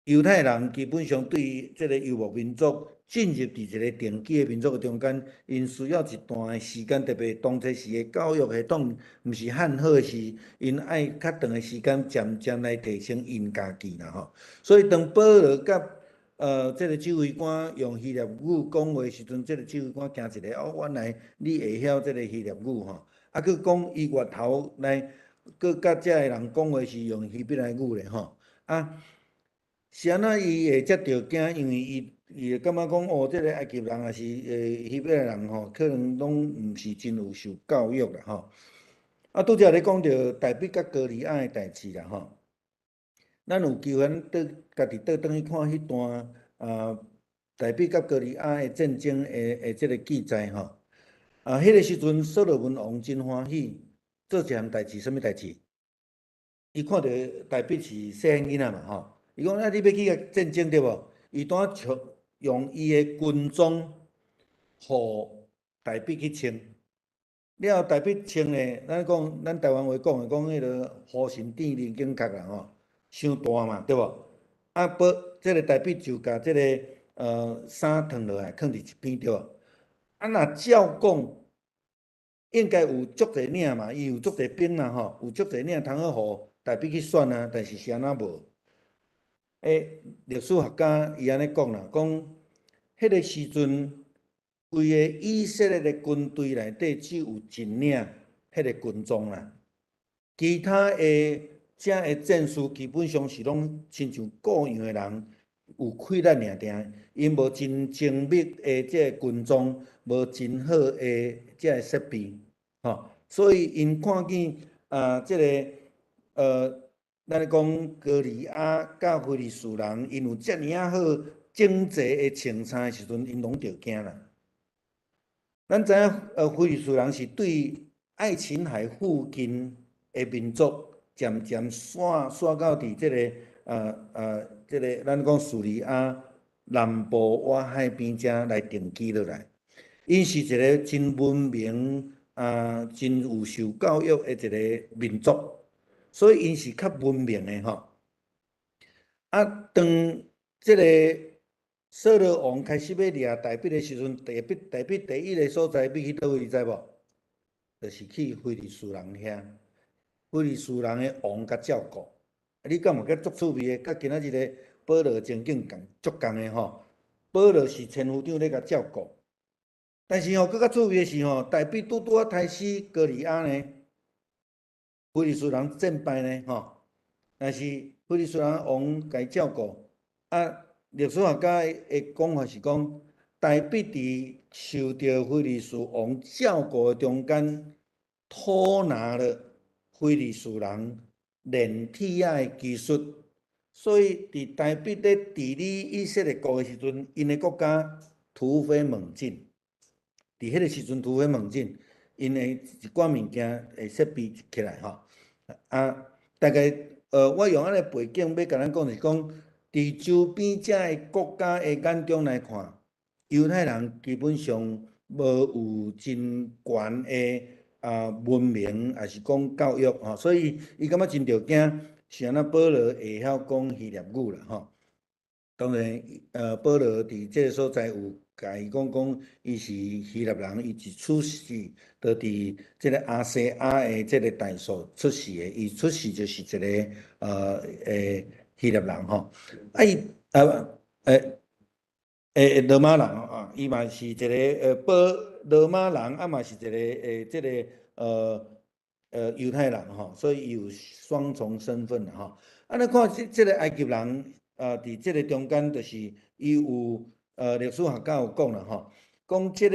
猶太人基本上對這个遊牧民族進入佇一個定居的民族的中間，𪜶需要一段的時間，特別當初時的教育系統毋是遐好的時，𪜶愛較長的時間漸漸來提升𪜶家己啦吼。所以當保羅佮這个指揮官用希臘語講話時陣，這个指揮官驚一下，哦，原來你會曉這个希臘語吼，啊，閣講伊越頭來閣佮遮个人講話是用希伯來語咧吼，啊，是按怎伊會遮著驚？因為伊會感覺講，哦，這个埃及人抑是希伯來人吼，可能攏毋是真有受教育啦吼。啊，拄才咧講著大衛佮歌利亞的代誌啦吼。咱有機會倒家己倒轉去看彼段啊，大衛佮歌利亞的戰爭的這个記載吼。啊，彼个時陣所羅門王真歡喜，做一項代誌，啥物代誌？伊看著大衛是細漢囡仔嘛吼，伊講啊，你欲去共戰爭對無？伊拄仔用伊的軍裝予大衛去穿，了後大衛穿咧，咱講咱台灣話講的講彼个虎心甜靈警覺啦吼，傷大嘛對無？啊，不，這个大衛就共這个衫脫落來，囥佇一邊對無？啊，若照講，應該有足濟領嘛，伊有足濟兵啦吼，有足濟領通好予大衛去選啊，但是是按怎無？歷史學家伊按呢講啦，講彼个時陣，規个以色列的軍隊內底只有一領彼个軍裝啦，其他的遮的戰士基本上是攏親像僱傭的人，有氣力爾爾，𪜶無真精密的這个軍裝，無真好的這个設備，吼，所以𪜶看見啊，這个咱咧講歌利亞佮非利士人，𪜶有遮爾仔好整齊的穿衫的時陣，𪜶攏著驚啦。咱知影，非利士人是對愛琴海附近的民族，漸漸徙徙到佇這个這个咱講敘利亞南部外海邊遮來定居落來。𪜶是一个真文明啊，真有受教育的一个民族，所以𪜶是較文明的吼。啊，當這个掃羅王開始欲掠大衛的時陣，大衛第一个所在欲去佗位，你知無？就是去非利士人遐，非利士人的王共照顧。啊，你感覺足趣味的，佮今仔日个保羅情景仝足仝的吼。保羅是千夫長咧共照顧，但是吼，閣較趣味的是吼，大衛拄拄仔刣死歌利亞呢，非利士人戰敗呢吼，但是非利士人王共照顧，啊，歷史學家的講法是講，大衛佇受著非利士王照顧的中間，偷拿了非利士人煉鐵仔的技術，所以佇大衛咧治理以色列國的時陣，𪜶的國家突飛猛進。佇彼个時陣突飛猛進，𪜶的一寡物件會設備起來吼。啊，大概我用按呢背景欲共咱講是講，佇周邊遮的國家的眼中來看，猶太人基本上無有真懸的啊文明，抑是講教育吼，所以伊感覺真著驚，是按怎保羅會曉講希臘語啦吼。當然，保羅佇這个所在有共伊講講，伊是希臘人，伊一出世就佇這个亞細亞的這个大數出世的，伊出世就是一个希臘人吼。啊伊羅馬人啊，伊嘛是一个保羅馬人，啊嘛是一个這个猶太人吼，所以伊有雙重身份啦吼。啊，咱看這個埃及人啊，佇這个中間就是伊有歷史學家有講啦吼，講這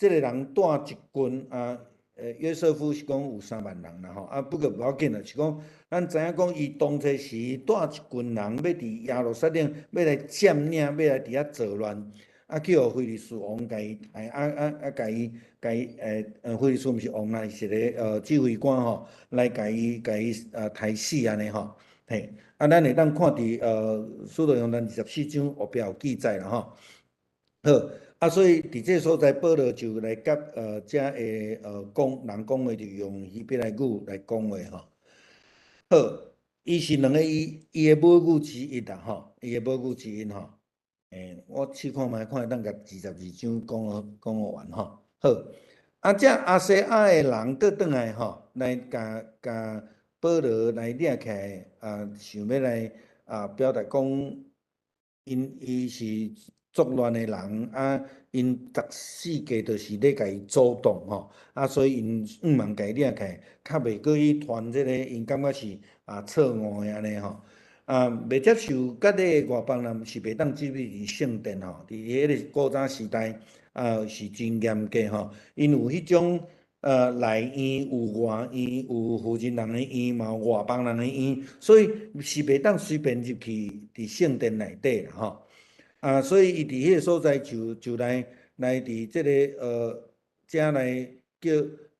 个人帶一群啊，約瑟夫是講有3萬人啦吼，啊不過無要緊啦，是講咱知影講伊當初時帶一群人欲佇耶路撒冷欲來佔領，欲來佇遐造亂，啊去予非利士王共伊啊啊啊共伊共伊非利士毋是王啦，是一个指揮官吼，來共伊刣死按呢吼，嘿，啊咱會當看佇使徒行傳24章後壁有記載啦吼，好。啊，所以佇這个所在，保羅就來佮遮个講人講話，就用希伯來語來講話吼。好，伊是兩个伊伊的母語之一啦吼，伊的母語之一吼。我試看覓，看會當共22章講予完吼。好，啊，這亞細亞的人閣轉來吼，來共共保羅來掠起來，啊，想欲來啊表達講，𪜶伊是作亂的人啊，𪜶十四界就是咧共伊阻擋吼，啊，所以𪜶向望共伊掠起來，較袂閣去傳這个，𪜶感覺是啊錯誤的按呢吼，啊，袂接受割禮的外邦人是袂當進入聖殿吼，佇彼个古早時代啊是真嚴格吼，𪜶有彼種內院有外院，有負責人的院，嘛有外邦人的院，所以是袂當隨便入去佇聖殿內底啦吼。啊，所以伊佇彼个所在就來佇這个遮來叫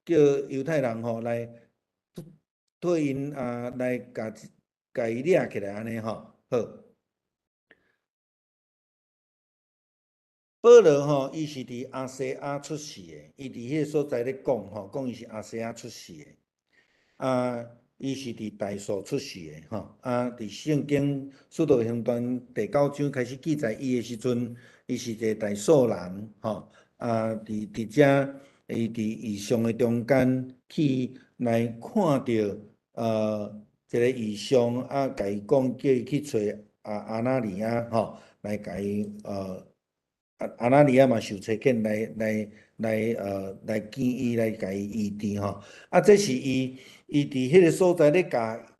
猶太人吼來替𪜶啊來共共伊掠起來按呢吼，好。保羅吼，伊是佇亞細亞出世的，伊佇彼个所在咧講吼，講伊是亞細亞出世的，啊。伊是佇大數出世的，吼啊！佇聖經使徒行傳第九章開始記載伊的時陣，伊是一个大數人，吼啊！佇佇遮，伊佇異象的中間去來看著一个異象，啊，共伊講叫伊去揣啊亞拿尼亞，吼，來共伊亞拿尼亞嘛受差遣來來來來見伊，來共伊醫治吼。啊，這是伊伊佇彼个所在咧，共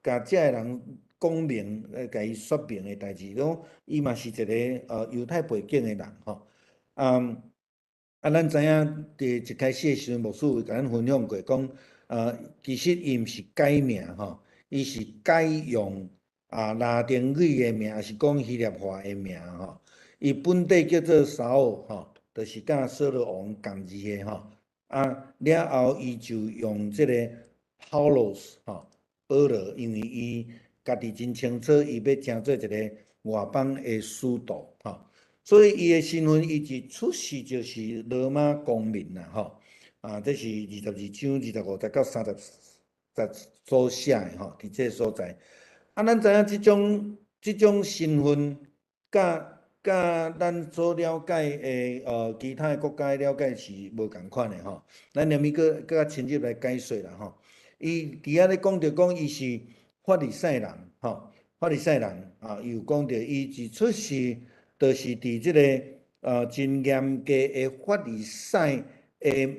共遮个人講明，來共伊說明的代誌，講伊嘛是一个猶太背景的人吼。啊啊，咱知影佇一開始的時陣，牧師有共咱分享過，講其實伊毋是改名吼，伊是改用啊拉丁語的名，抑是講希臘話的名吼。伊本底叫做撒烏吼，就是佮掃羅王仝字的吼。啊，了後伊就用這个 Paulos 吼，保羅，因為伊家己真清楚，伊欲成做一个外邦的使徒吼，所以伊的身份，伊一出世就是羅馬公民啦吼。啊，這是22章25節到30節所寫的吼，佇這个所在。啊，咱知影這種這種身份，佮佮咱所了解的其他的國家了解是無仝款的吼。咱連咪閣閣較深入來解說啦吼。伊佇遐咧講著講，伊是法利賽人吼，法利賽人啊，伊有講著伊一出世就是佇這个真嚴格的法利賽的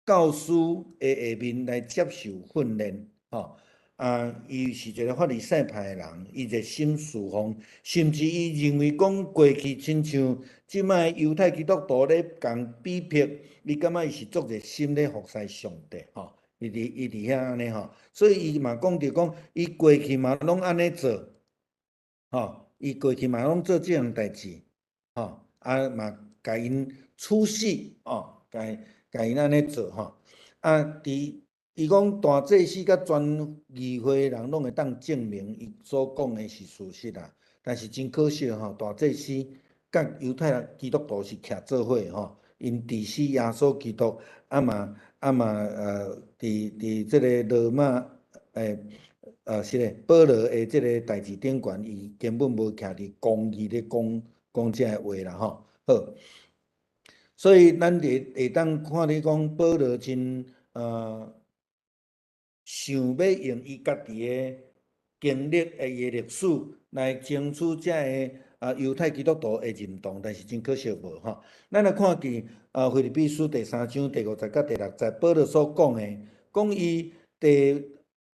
教師的下面來接受訓練吼。啊，伊是一个法利賽派的人，伊熱心事奉，甚至伊認為講過去親像這擺猶太基督徒咧共逼迫，伊感覺伊是足熱心咧服侍上帝吼。伊佇遐按呢吼，所以伊嘛講著講，伊過去嘛攏按呢做，吼，伊過去嘛攏做這項代誌，吼，啊嘛共𪜶處死，哦，共共𪜶按呢做吼，啊，佇伊講大祭司佮全議會人攏會當證明伊所講的是事實啦，但是真可惜吼，大祭司佮猶太人基督徒是徛做伙吼，𪜶治死耶穌基督，啊嘛啊嘛佇佇這个羅馬是咧保羅的這个代誌頂懸，伊根本無徛佇公義咧講講這个話啦吼。好，所以咱會會當看你講保羅真想欲用伊家己的經歷的伊的歷史來爭取這个猶太基督徒的認同，但是真可惜無吼。咱來看見腓立比書第三章第五節佮第六節，保羅所講的，講伊第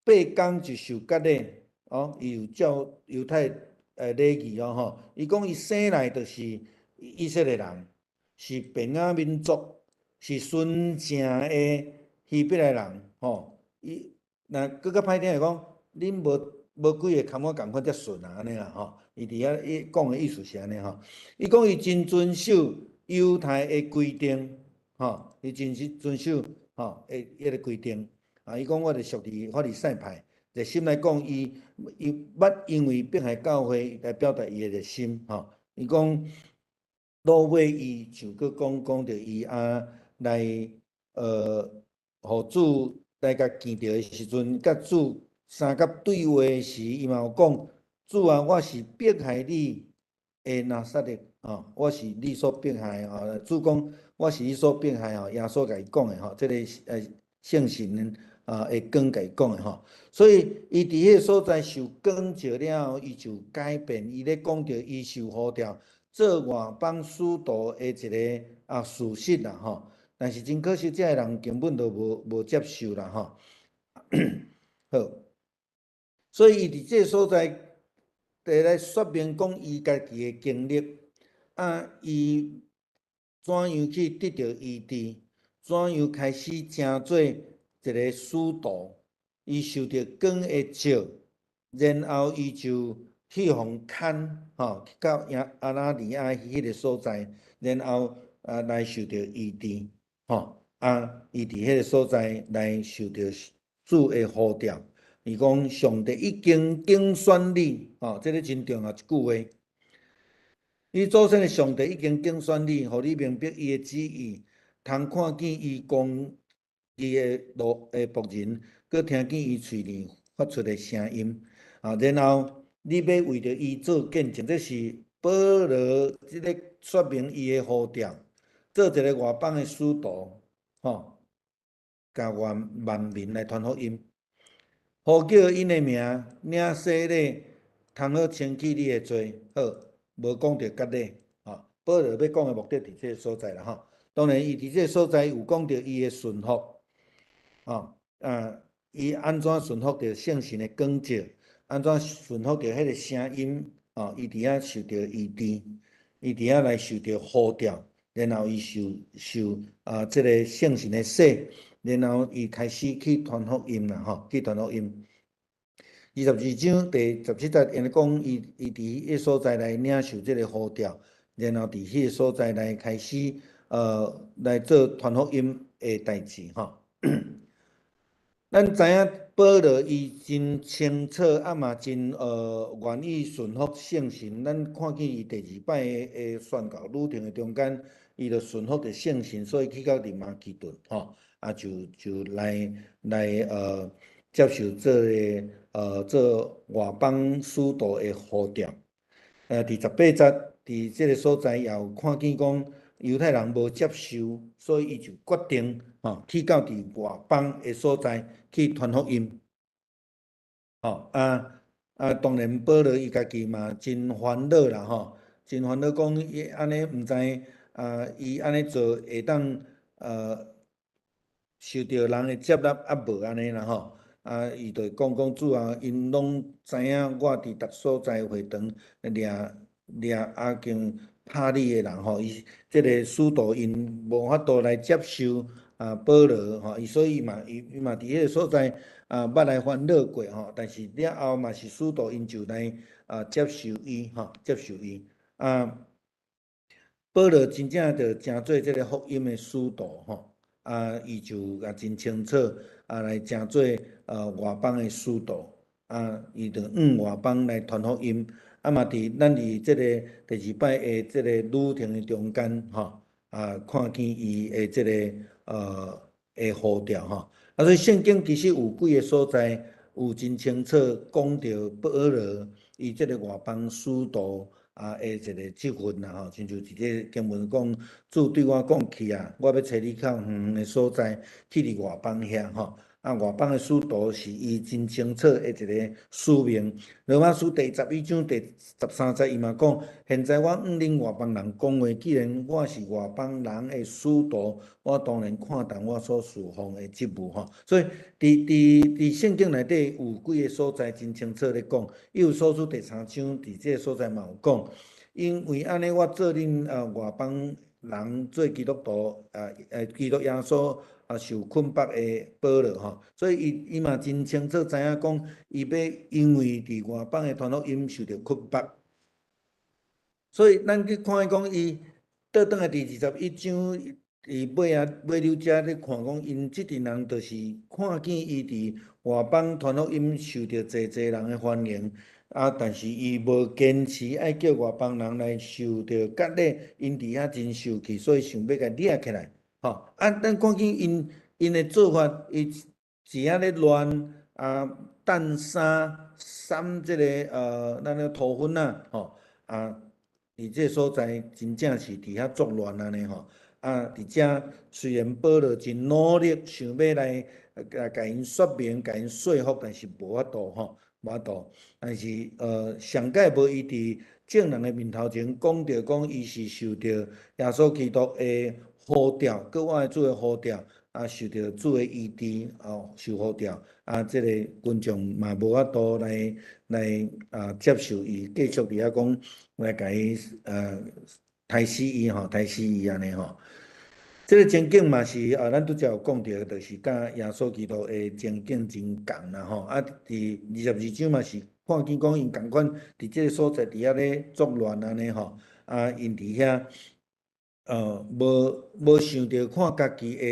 八工就受割禮，哦，伊有照猶太禮儀哦吼。伊講伊生來就是以色列人，是便雅憫族，是純正的希希伯來人吼，伊若閣較歹聽來講，恁無幾個堪我仝款遮順啊，按呢啦吼。伊佇遐伊講的意思是按呢吼。伊講伊真遵守猶太的規定，吼，伊真是遵守吼的彼个規定。啊，伊講我是屬佇法利賽派，熱心來講，伊捌因為迫害教會來表達伊的熱心，吼。伊講落尾伊就閣講講著伊啊來予主來共見著的時陣，佮主相佮對話時，伊嘛有講：主啊，我是迫害你的拿撒勒，吼，我是你所迫害的吼。主講我是你所迫害吼，耶穌共伊講的吼，這个聖神啊的光共伊講的吼。所以伊佇彼个所在受光照了後，伊就改變，伊咧講著伊受呼召做外邦使徒的一个啊事實啦吼。但是真可惜，這个人根本就無接受啦吼。好，所以伊佇這个所在，佇來說明講伊家己的經歷，啊，伊怎樣去得著醫治，怎樣開始成做一个使徒，伊受著光的照，然後伊就去予牽吼，去到亞拿尼亞彼个所在，然後啊來受著醫治，吼，啊，伊佇彼个所在來受著主的呼召。伊講上帝已經揀選你，吼，這个真重要一句話。你祖先的上帝已經揀選你，予你明白伊的旨意，通看見伊公義的路的僕人，閣聽見伊喙裡發出的聲音。啊，然後你欲為著伊做見證，這是保羅這个說明伊的呼召，做一个外邦的使徒，吼，共萬民來傳福音。呼叫𪜶的名，領洗禮，通好清去你的罪。好，無講著割禮，吼。保羅欲講的目的佇這个所在啦，吼。當然，伊佇這个所在有講著伊的順服，吼，啊，伊按怎順服著聖神的光照，按怎順服著彼个聲音，吼，伊佇遐受著醫治，伊佇遐來受著呼召，然後伊受啊這个聖神的洗。然後伊開始去傳福音啦，吼，去傳福音。22章第17節，𪜶講伊佇彼个所在來領受這个呼召，然後佇彼个所在來開始來做傳福音的代誌，吼。咱知影保羅伊真清楚，啊嘛真願意順服聖神。咱看見伊第二擺的宣教旅程的中間，伊就順服著聖神，所以去到佇馬其頓，吼。啊，就來接受這个做外邦使徒的呼召。佇18節，佇這个所在也有看見講猶太人無接受，所以伊就決定吼去到佇外邦的所在去傳福音。吼啊啊！當然保羅伊家己嘛真煩惱啦吼，真煩惱講伊按呢毋知啊，伊按呢做會當受著人的接納啊無按呢啦吼，啊，伊就講講主啊，𪜶攏知影我佇逐所在會堂掠掠啊經拍你的人吼，伊這个使徒𪜶無法度來接受啊保羅吼，伊所以嘛伊嘛佇彼个所在啊捌來煩惱過吼，但是了後嘛是使徒𪜶就來啊接受伊吼，接受伊啊。保羅真正就成做這个福音的使徒吼。啊，伊就啊真清楚啊，來成做外邦的使徒，啊，伊就向外邦來傳福音，啊嘛佇咱佇這个第二擺的這個旅程的中間，吼，啊，看見伊的這个的呼召吼，啊，所以聖經其實有幾个所在有真清楚講著保羅伊這个外邦使徒啊，的一个職分啦吼，親像佇這經文講，主對我講去啊，我欲差你到遠遠的所在，去佇外邦遐吼。啊，外邦的使徒是伊真清楚的一个使命。羅馬書第11章第13節，伊嘛講：現在我向恁外邦人講話，既然我是外邦人的使徒，我當然看重我所事奉的職務吼。所以，佇聖經內底有幾个所在真清楚咧講，以弗所書第三章佇這个所在嘛有講，因為按呢，我做恁外邦人做基督徒啊，基督耶穌啊受捆綁的保羅吼，所以伊嘛真清楚知影講，伊欲因為佇外邦的傳福音受著捆綁，所以咱去看伊講伊倒轉來佇21章佇尾仔尾溜遮咧看講，𪜶這陣人就是看見伊佇外邦傳福音受著濟濟人的歡迎。啊！但是伊無堅持愛叫外邦人來受著割禮，𪜶佇遐真受氣，所以想欲共掠起來，吼！啊，咱看見𪜶的做法，伊是遐咧亂啊，擲衫、搧這个咱个塗粉仔，吼啊，佇這个所在真正是佇遐作亂按呢吼！啊，佇遮雖然保羅真努力想欲來共𪜶說明、共𪜶說服，但是無法度吼。無法度，但是上蓋無伊佇眾人的面頭前講著講，伊是受著耶穌基督的呼召，閣我的主的呼召，啊，受著主的醫治，哦，受呼召，啊，這个群眾嘛無法度來接受伊，繼續佇遐講來共伊刣死伊吼，刣死伊按呢吼。這个情景嘛是啊，咱拄才有講著，就是佮耶穌基督的情景真仝啦吼。啊，佇22章嘛是看見講𪜶仝款佇這个所在佇遐咧作亂按呢吼。啊，𪜶佇遐無想著看家己的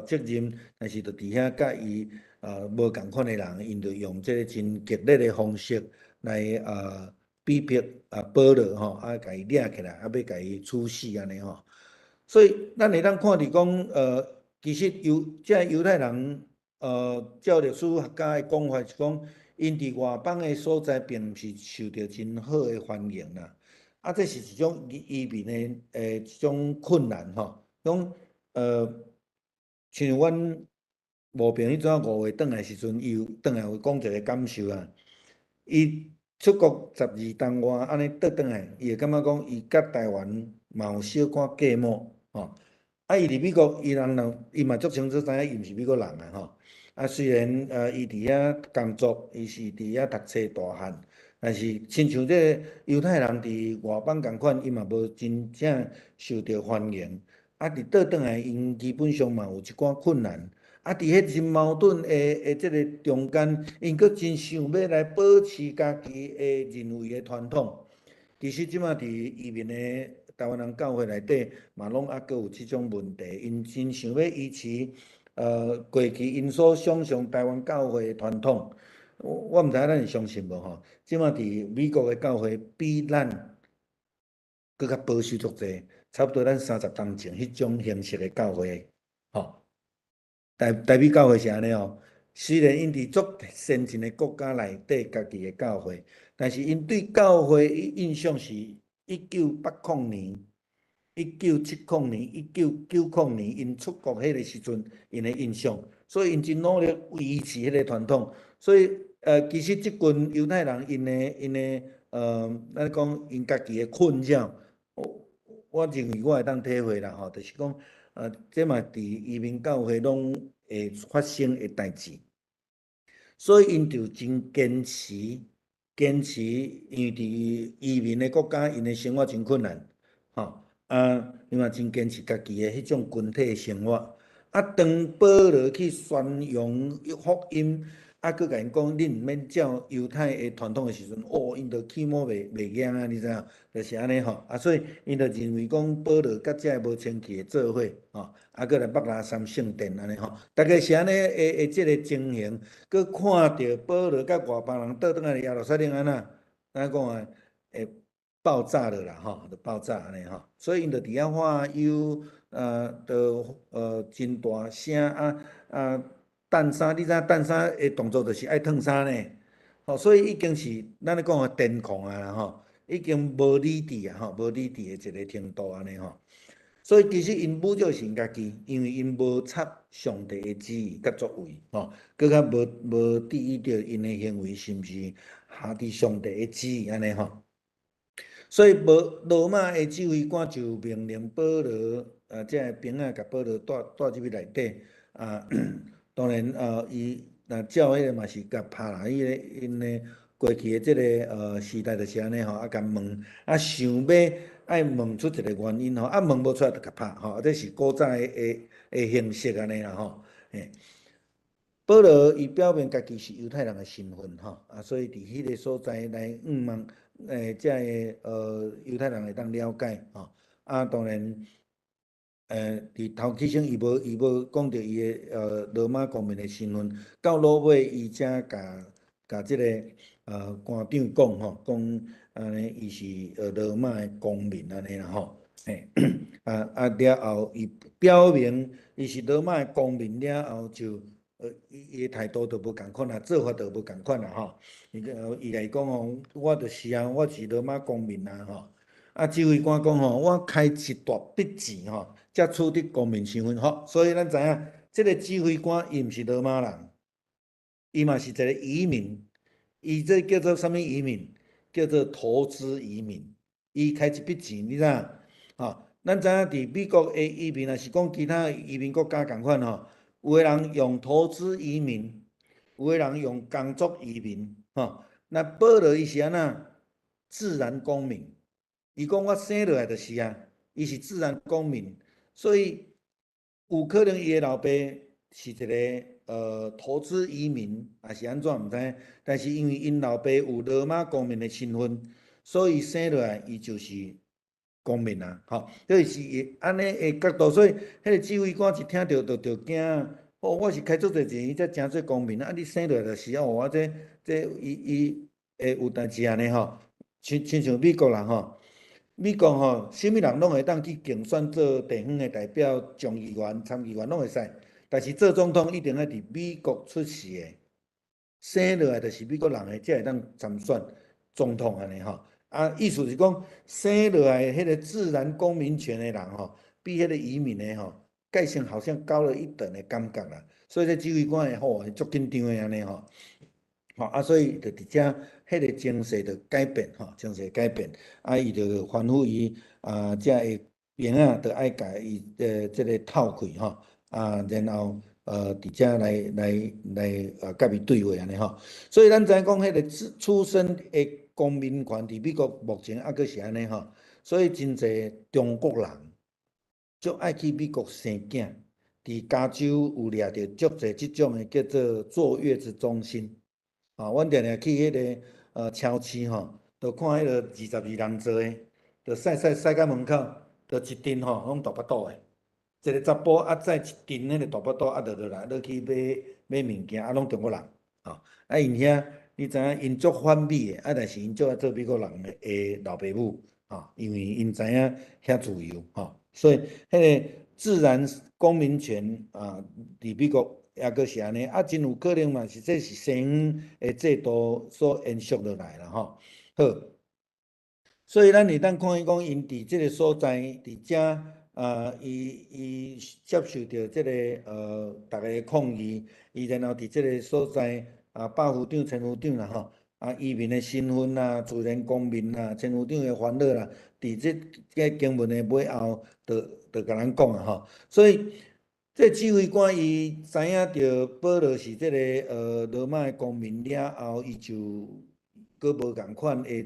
責任，但是就佇遐佮伊無仝款的人，𪜶就用這个真激烈的方式來逼迫啊保羅吼，啊共伊掠起來，啊欲共伊處死按呢吼。所以，咱會當看佇講，其實這猶太人，照歷史學家的講法是講，𪜶佇外邦的所在，並毋是受著真好的歡迎啦。啊，這是一種移民的一種困難吼。講，像阮無朋彼陣5月轉來時陣，伊有轉來有講一个感受啊。伊出國12冬外，按呢倒轉來，伊會感覺講，伊佮台灣嘛有小可隔膜。吼，啊，伊佇美國，伊人人伊嘛足清楚知影，伊毋是美國人啊，吼。啊，雖然伊佇遐工作，伊是佇遐讀冊大漢，但是親像這个猶太人佇外邦仝款，伊嘛無真正受著歡迎。啊，佇倒轉來，𪜶基本上嘛有一寡困難。啊，佇彼真矛盾的這个中間，𪜶閣真想欲來保持家己的認為的傳統。其實這馬佇移民的台灣人教會內底，嘛攏猶閣有這種問題。𪜶真想欲維持過去𪜶所想像台灣教會的傳統。我毋知影咱會相信無吼？這馬佇美國的教會比咱閣較保守足濟，差不多咱30冬前彼種形式的教會，吼。台美教會是按呢哦。雖然𪜶佇足先進的國家內底家己的教會，但是𪜶對教會的印象是1980年、1970年、1990年，𪜶出國彼个時陣，𪜶的印象，所以𪜶真努力維持彼个傳統。所以，其實這群猶太人，𪜶的，咱講𪜶家己的困擾，我認為我會當體會啦吼，就是講，這嘛佇移民教會攏會發生的代誌。所以𪜶就真堅持，堅持，因為佇移民的國家，𪜶的生活真困難，吼，啊，𪜶嘛真堅持家己的彼種群體的生活。啊，當保羅去宣揚福音，啊，閣共𪜶講，恁毋免照猶太的傳統的時陣，哦，𪜶就起毛袂驚啊，你知影？就是按呢吼，啊，所以𪜶就認為講保羅佮這个無清氣的做伙，吼，啊，閣來欲來搧聖殿按呢吼，大概是按呢的這个情形，閣看著保羅佮外邦人倒轉來耶路撒冷按怎，咱講的會爆炸了啦吼，就爆炸按呢吼，所以𪜶就佇遐發憂，就真大聲啊啊！擲衫，你知影擲衫的動作就是愛褪衫呢，吼，所以已經是咱咧講的癲狂啊吼，已經無理智啊吼，無理智的一个程度按呢吼。所以其實𪜶侮辱神家己，因為𪜶無插上帝的旨意佮作為，吼，閣較無注意著𪜶的行為是毋是合佇上帝的旨意按呢吼。所以無羅馬的指揮官就命令保羅啊，這个兵仔共保羅帶入去內底啊。當然，伊若照彼个嘛是共拍啦，彼个𪜶的過去的這个時代就是按呢吼，啊，共問，啊，想欲愛問出一个原因吼，啊，問無出來就共拍吼，這是古早的形式按呢啦吼，嘿。保羅伊表明家己是猶太人的身份吼，啊，所以佇彼个所在來向望，這个猶太人會當了解吼，啊，當然，佇頭起先伊無講著伊的羅馬公民的身份，到落尾伊才共共這个官長講吼，講按呢伊是羅馬的公民按呢啦吼，嘿，啊啊了後伊表明伊是羅馬的公民了後就。伊的態度就無仝款啦，做法就無仝款啦吼。伊伊共伊講吼，我就是啊，我是羅馬公民啊吼。啊，指揮官講吼，我開一大筆錢吼，才取得公民身份吼。所以咱知影，這个指揮官伊毋是羅馬人，伊嘛是一个移民。伊這叫做啥物移民？叫做投資移民。伊開一筆錢，你知影？吼，咱知影佇美國的移民，抑是講其他移民國家仝款吼。有的人用投資移民，有的人用工作移民，吼。那保羅伊是按怎？自然公民。伊講我生落來就是啊，伊是自然公民，所以有可能伊的老爸是一个投資移民，抑是按怎毋知。但是因為𪜶老爸有羅馬公民的身份，所以生落來伊就是公民啊，吼，這是伊按呢的角度，所以彼个指揮官一聽著就驚，哦，我是開足濟錢，伊才成做公民啊！你生落來就是哦，我這這伊伊會有代志按呢吼，親像美國人吼，美國吼，啥物人攏會當去競選做地方的代表、眾議員、參議員攏會使，但是做總統一定愛佇美國出世的，生落來就是美國人的，才會當參選總統按呢吼。啊，意思是講，生落來彼个自然公民權的人吼，比彼个移民的吼，個性好像高了一等的感覺啦。所以這指揮官會吼，會足緊張的按呢吼。吼啊，所以就佇遮彼个情勢就改變吼，情勢改變。啊，伊就吩咐伊啊，遮个兵仔就愛共伊這个透開吼，啊，然後佇遮來共伊對話按呢吼。所以咱知影講，彼个出生的公民權佇美國目前猶閣是按呢吼，所以真濟中國人足愛去美國生囝，佇加州有掠著足濟這種的叫做坐月子中心。啊，阮定定去彼个超市吼，就看彼个22人座的，就駛駛駛到門口，就一陣吼攏大腹肚的，一个查埔啊載一陣彼个大腹肚啊，就落來落去買買物件，啊攏中國人，吼，啊𪜶遐。你知影𪜶足反美的，啊，但是𪜶足愛做美國人的老爸母，吼，因為𪜶知影遐自由，吼，所以彼个自然公民權啊，佇美國猶閣是按呢，啊，真有可能嘛是這是西方的制度所延續落來啦，吼。好，所以咱會當看見講，𪜶佇這个所在，佇遮啊，伊伊接受著這个逐家的抗議，伊然後佇這个所在。啊，百夫長、千夫長啦，吼，啊，移民的身份啦，自然公民啦，千夫長的煩惱啦，佇這个經文的尾後，就就共咱講啊，吼。所以，這指揮官伊知影著保羅是這个羅馬的公民了後，伊就閣無仝款的一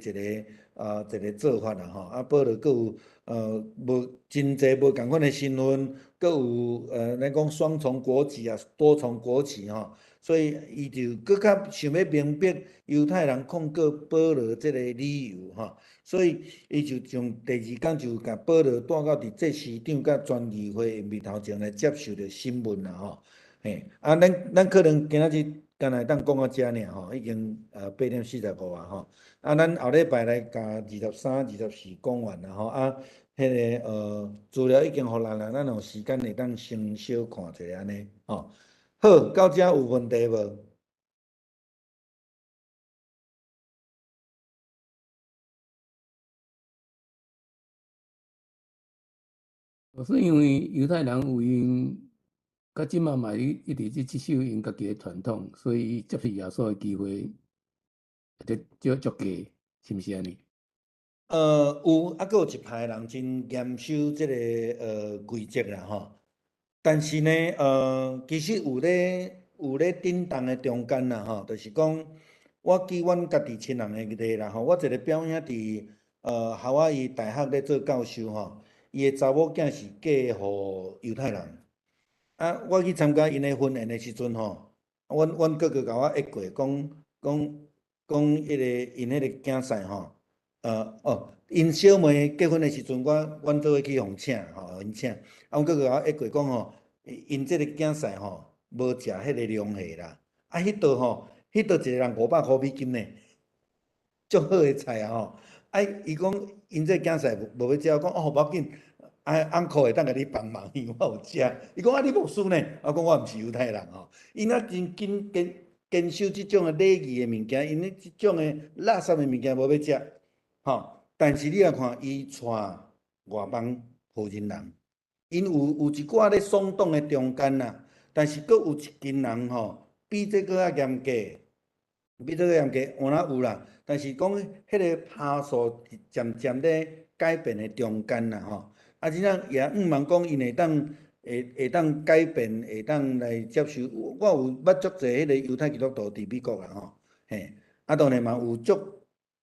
个做法啦，吼。啊，保羅閣有無真濟無仝款的身份，閣有咱講雙重國籍啊，多重國籍吼。所以伊就閣較想欲明白猶太人控告保羅這个理由吼，所以伊就從第二工就共保羅帶到佇祭司長佮全議會面頭前來接受著審問啦吼。嘿，啊，咱可能今仔日干焦會當講到遮爾吼，已經8點45啊吼。啊，咱後禮拜來共23、24講完啦吼。啊，彼个資料已經予咱啦，咱有時間會當先小看一下按呢吼。好，到遮有問題無？是因為猶太人有𪜶，到這馬嘛一直佇接受𪜶家己的傳統，所以接受耶穌的機會就足低，是毋是按呢？有，啊，閣有一派人真嚴守這个規則啦，吼。但是呢，其實有咧震動的中間啦，吼，就是講，我舉阮家己親人的例啦吼，我一个表兄佇夏威夷大學咧做教授吼，伊的查某囝是嫁予猶太人。啊，我去參加𪜶的婚宴的時陣吼，阮哥哥共我約過，講彼个𪜶彼個囝婿吼，哦，𪜶小妹結婚的時陣，阮做伙去予請吼，𪜶請。啊，阮哥哥共我約過講吼，𪜶這個囝婿吼，無食彼个龍蝦啦。啊，彼桌吼，彼桌一个人500箍美金呢，足好的菜啊吼。啊，伊講𪜶這個囝婿無欲食，我講哦，無要緊，啊，uncle 會當共你幫忙，因為我有食。伊講啊，你牧師呢？我講我毋是猶太人吼。𪜶啊真緊堅守這種的禮儀的物件，𪜶咧這種的垃圾的物件無欲食，吼。但是你若看伊娶外邦婦人人，𪜶有一寡咧鬆動的中間啦，但是閣有一群人吼，比這閣較嚴格，比這閣嚴格，有哪有啦？但是講彼个趴數漸漸咧改變的中間啦，吼。啊，真正也向望講𪜶會當改變，會當來接受。我有捌足濟彼个猶太基督徒佇美國啦，吼，嘿，啊，當然嘛有足，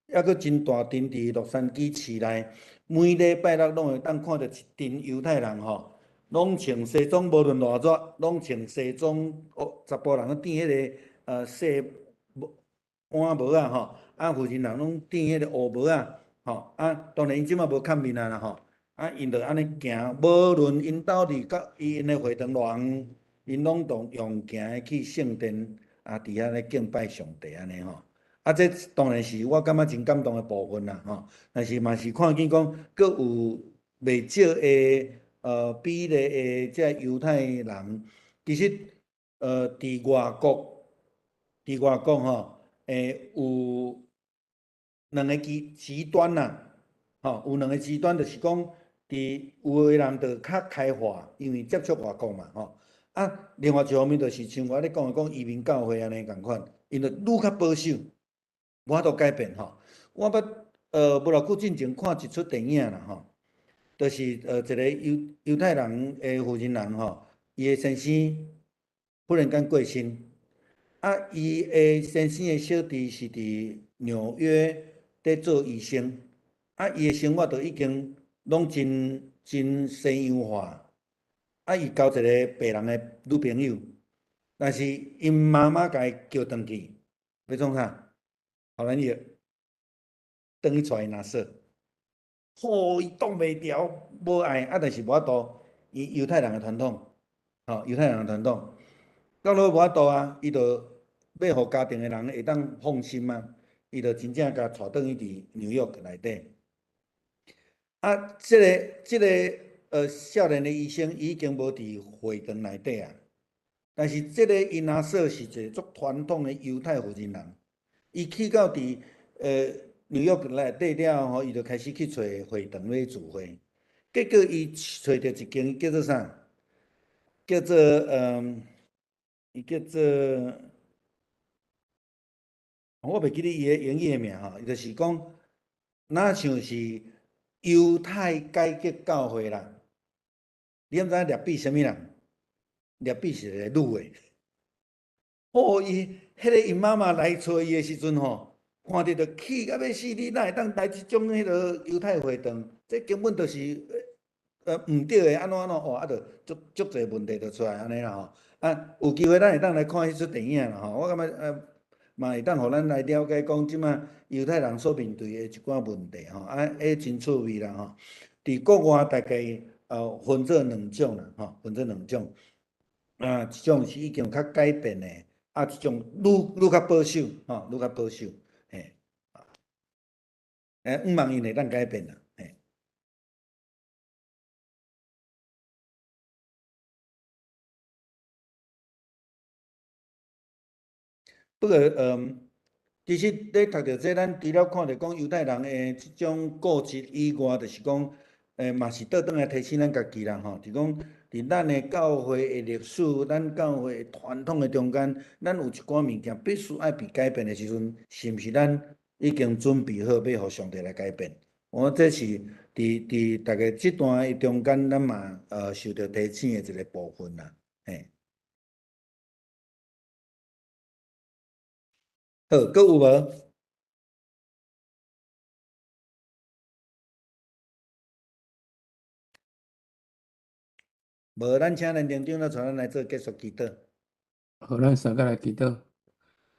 抑閣真大陣佇洛杉磯市內，每禮拜六攏會當看著一陣猶太人吼，攏穿西裝，無論偌熱，攏穿西裝，哦，查埔人攏戴彼个細碗帽仔吼，啊，婦人人攏戴彼个烏帽仔，吼，啊，當然𪜶這馬無崁面啊啦吼，啊，𪜶就按呢行，無論𪜶兜佇佮𪜶的會堂偌遠，𪜶攏當用行的去聖殿，啊，佇遐咧敬拜上帝按呢吼。啊，這當然是我感覺真感動的部分啦，吼。但是嘛是看見講，閣有袂少的比例的這猶太人，其實佇外國吼，有兩个極端啦，吼，有兩个極端，就是講，佇有的人就較開化，因為接觸外國嘛，吼。啊，另外一方面就是像我咧講的，講移民教會按呢仝款，𪜶就愈較保守，無法度改變吼。我捌無偌久進前看一齣電影啦吼，就是一个猶太人的婦人人吼，伊的先生忽然間過身，啊，伊的先生的小弟是佇紐約佇做醫生，啊，伊的生活就已經攏真西洋化，啊，伊交一个白人的女朋友，但是𪜶媽媽共伊叫轉去，欲創啥？好難藥，轉去娶𪜶阿嫂，吼，伊擋袂牢，無愛，啊，但是無法度，伊猶太人的傳統，吼，猶太人的傳統，到落無法度啊，伊就欲予家庭的人會當放心啊，伊就真正共帶轉去佇紐約內底。啊，這個少年的醫生已經無佇會堂內底啊，但是這個𪜶阿嫂是一个足傳統的猶太婦人人。伊去到佇紐約內底了後，伊就開始去揣會堂咧聚會。結果伊揣著一間叫做啥？叫做伊叫做我袂記得伊的英語的名吼，伊就是講，若像是猶太改革教會啦。你敢知影掠比啥物人？掠比是一个女的。哦，伊彼个𪜶媽媽來揣伊的時陣吼，看著就氣甲欲死，你哪會當來這種彼个猶太會堂？這根本就是毋對的，按怎按怎哦，啊，就足足濟問題就出來按呢啦吼。啊，有機會咱會當來看彼齣電影啦吼。我感覺嘛會當予咱來了解講，這馬猶太人所面對的一寡問題吼，啊，彼真趣味啦吼。佇國外大概分做兩種啦吼，分做兩種。啊，一種是已經較改變的。啊，一種愈較保守，吼，愈較保守，嘿，向望𪜶會當改變啦，嘿。不過，其實咧讀著這，咱除了看著講猶太人的這種固執以外，就是講，嘛是倒轉來提醒咱家己啦，吼，就講。佇咱的教會的歷史，咱教會傳統的中間，咱有一寡物件必須愛被改變的時陣，是毋是咱已經準備好欲予上帝來改變？我這是佇大家這段的中間，咱嘛受著提醒的一个部分啦，嘿。好，閣有無？無，咱請咱靈長老帶咱來做結束祈禱。好，咱三個來祈禱。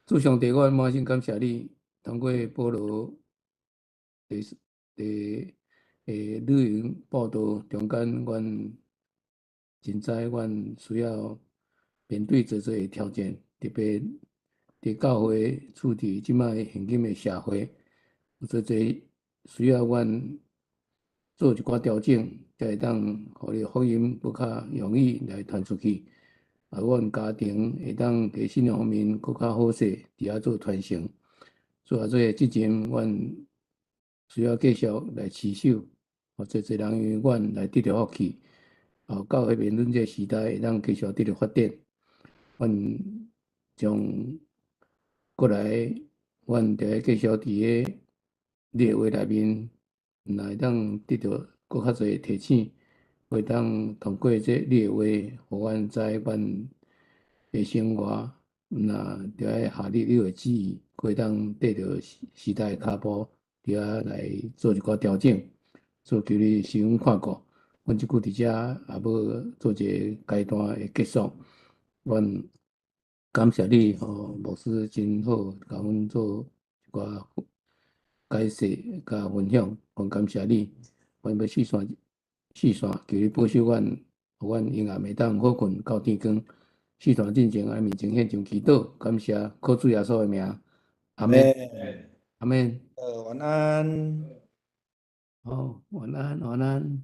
主上帝，我滿心感謝你，通過保羅佇佇旅行佈道中間，阮真知阮需要面對濟濟的挑戰，特別佇教會處佇這擺現今的社會，有濟濟需要阮做一寡調整，才會當予你福音閣較容易來傳出去。啊，阮家庭會當佇信仰方面閣較好勢，佇遐做傳承。所以這個責任，阮需要繼續來持守，予濟濟人因為阮來得著福氣。哦，教會面對這個時代會當繼續得著發展。阮將過來，阮著愛繼續佇個你的話內面，若會當得著閣較濟提醒，會當通過這你的話，予阮知阮的生活，若著愛合你你的旨意，會當綴著時代的跤步，佇遐來做一寡調整。所以求你賜阮看顧，阮這久佇遮也欲做一個階段的結束。阮感謝你，吼，牧師真好，共阮做一寡解釋佮分享，阮感謝你。阮欲四散四散，求你保守阮，予阮永遠會當好睏到天光。四散進前，喺面前獻上祈禱，感謝靠主耶穌的名，阿們，阿們。晚安。好，晚安，晚安。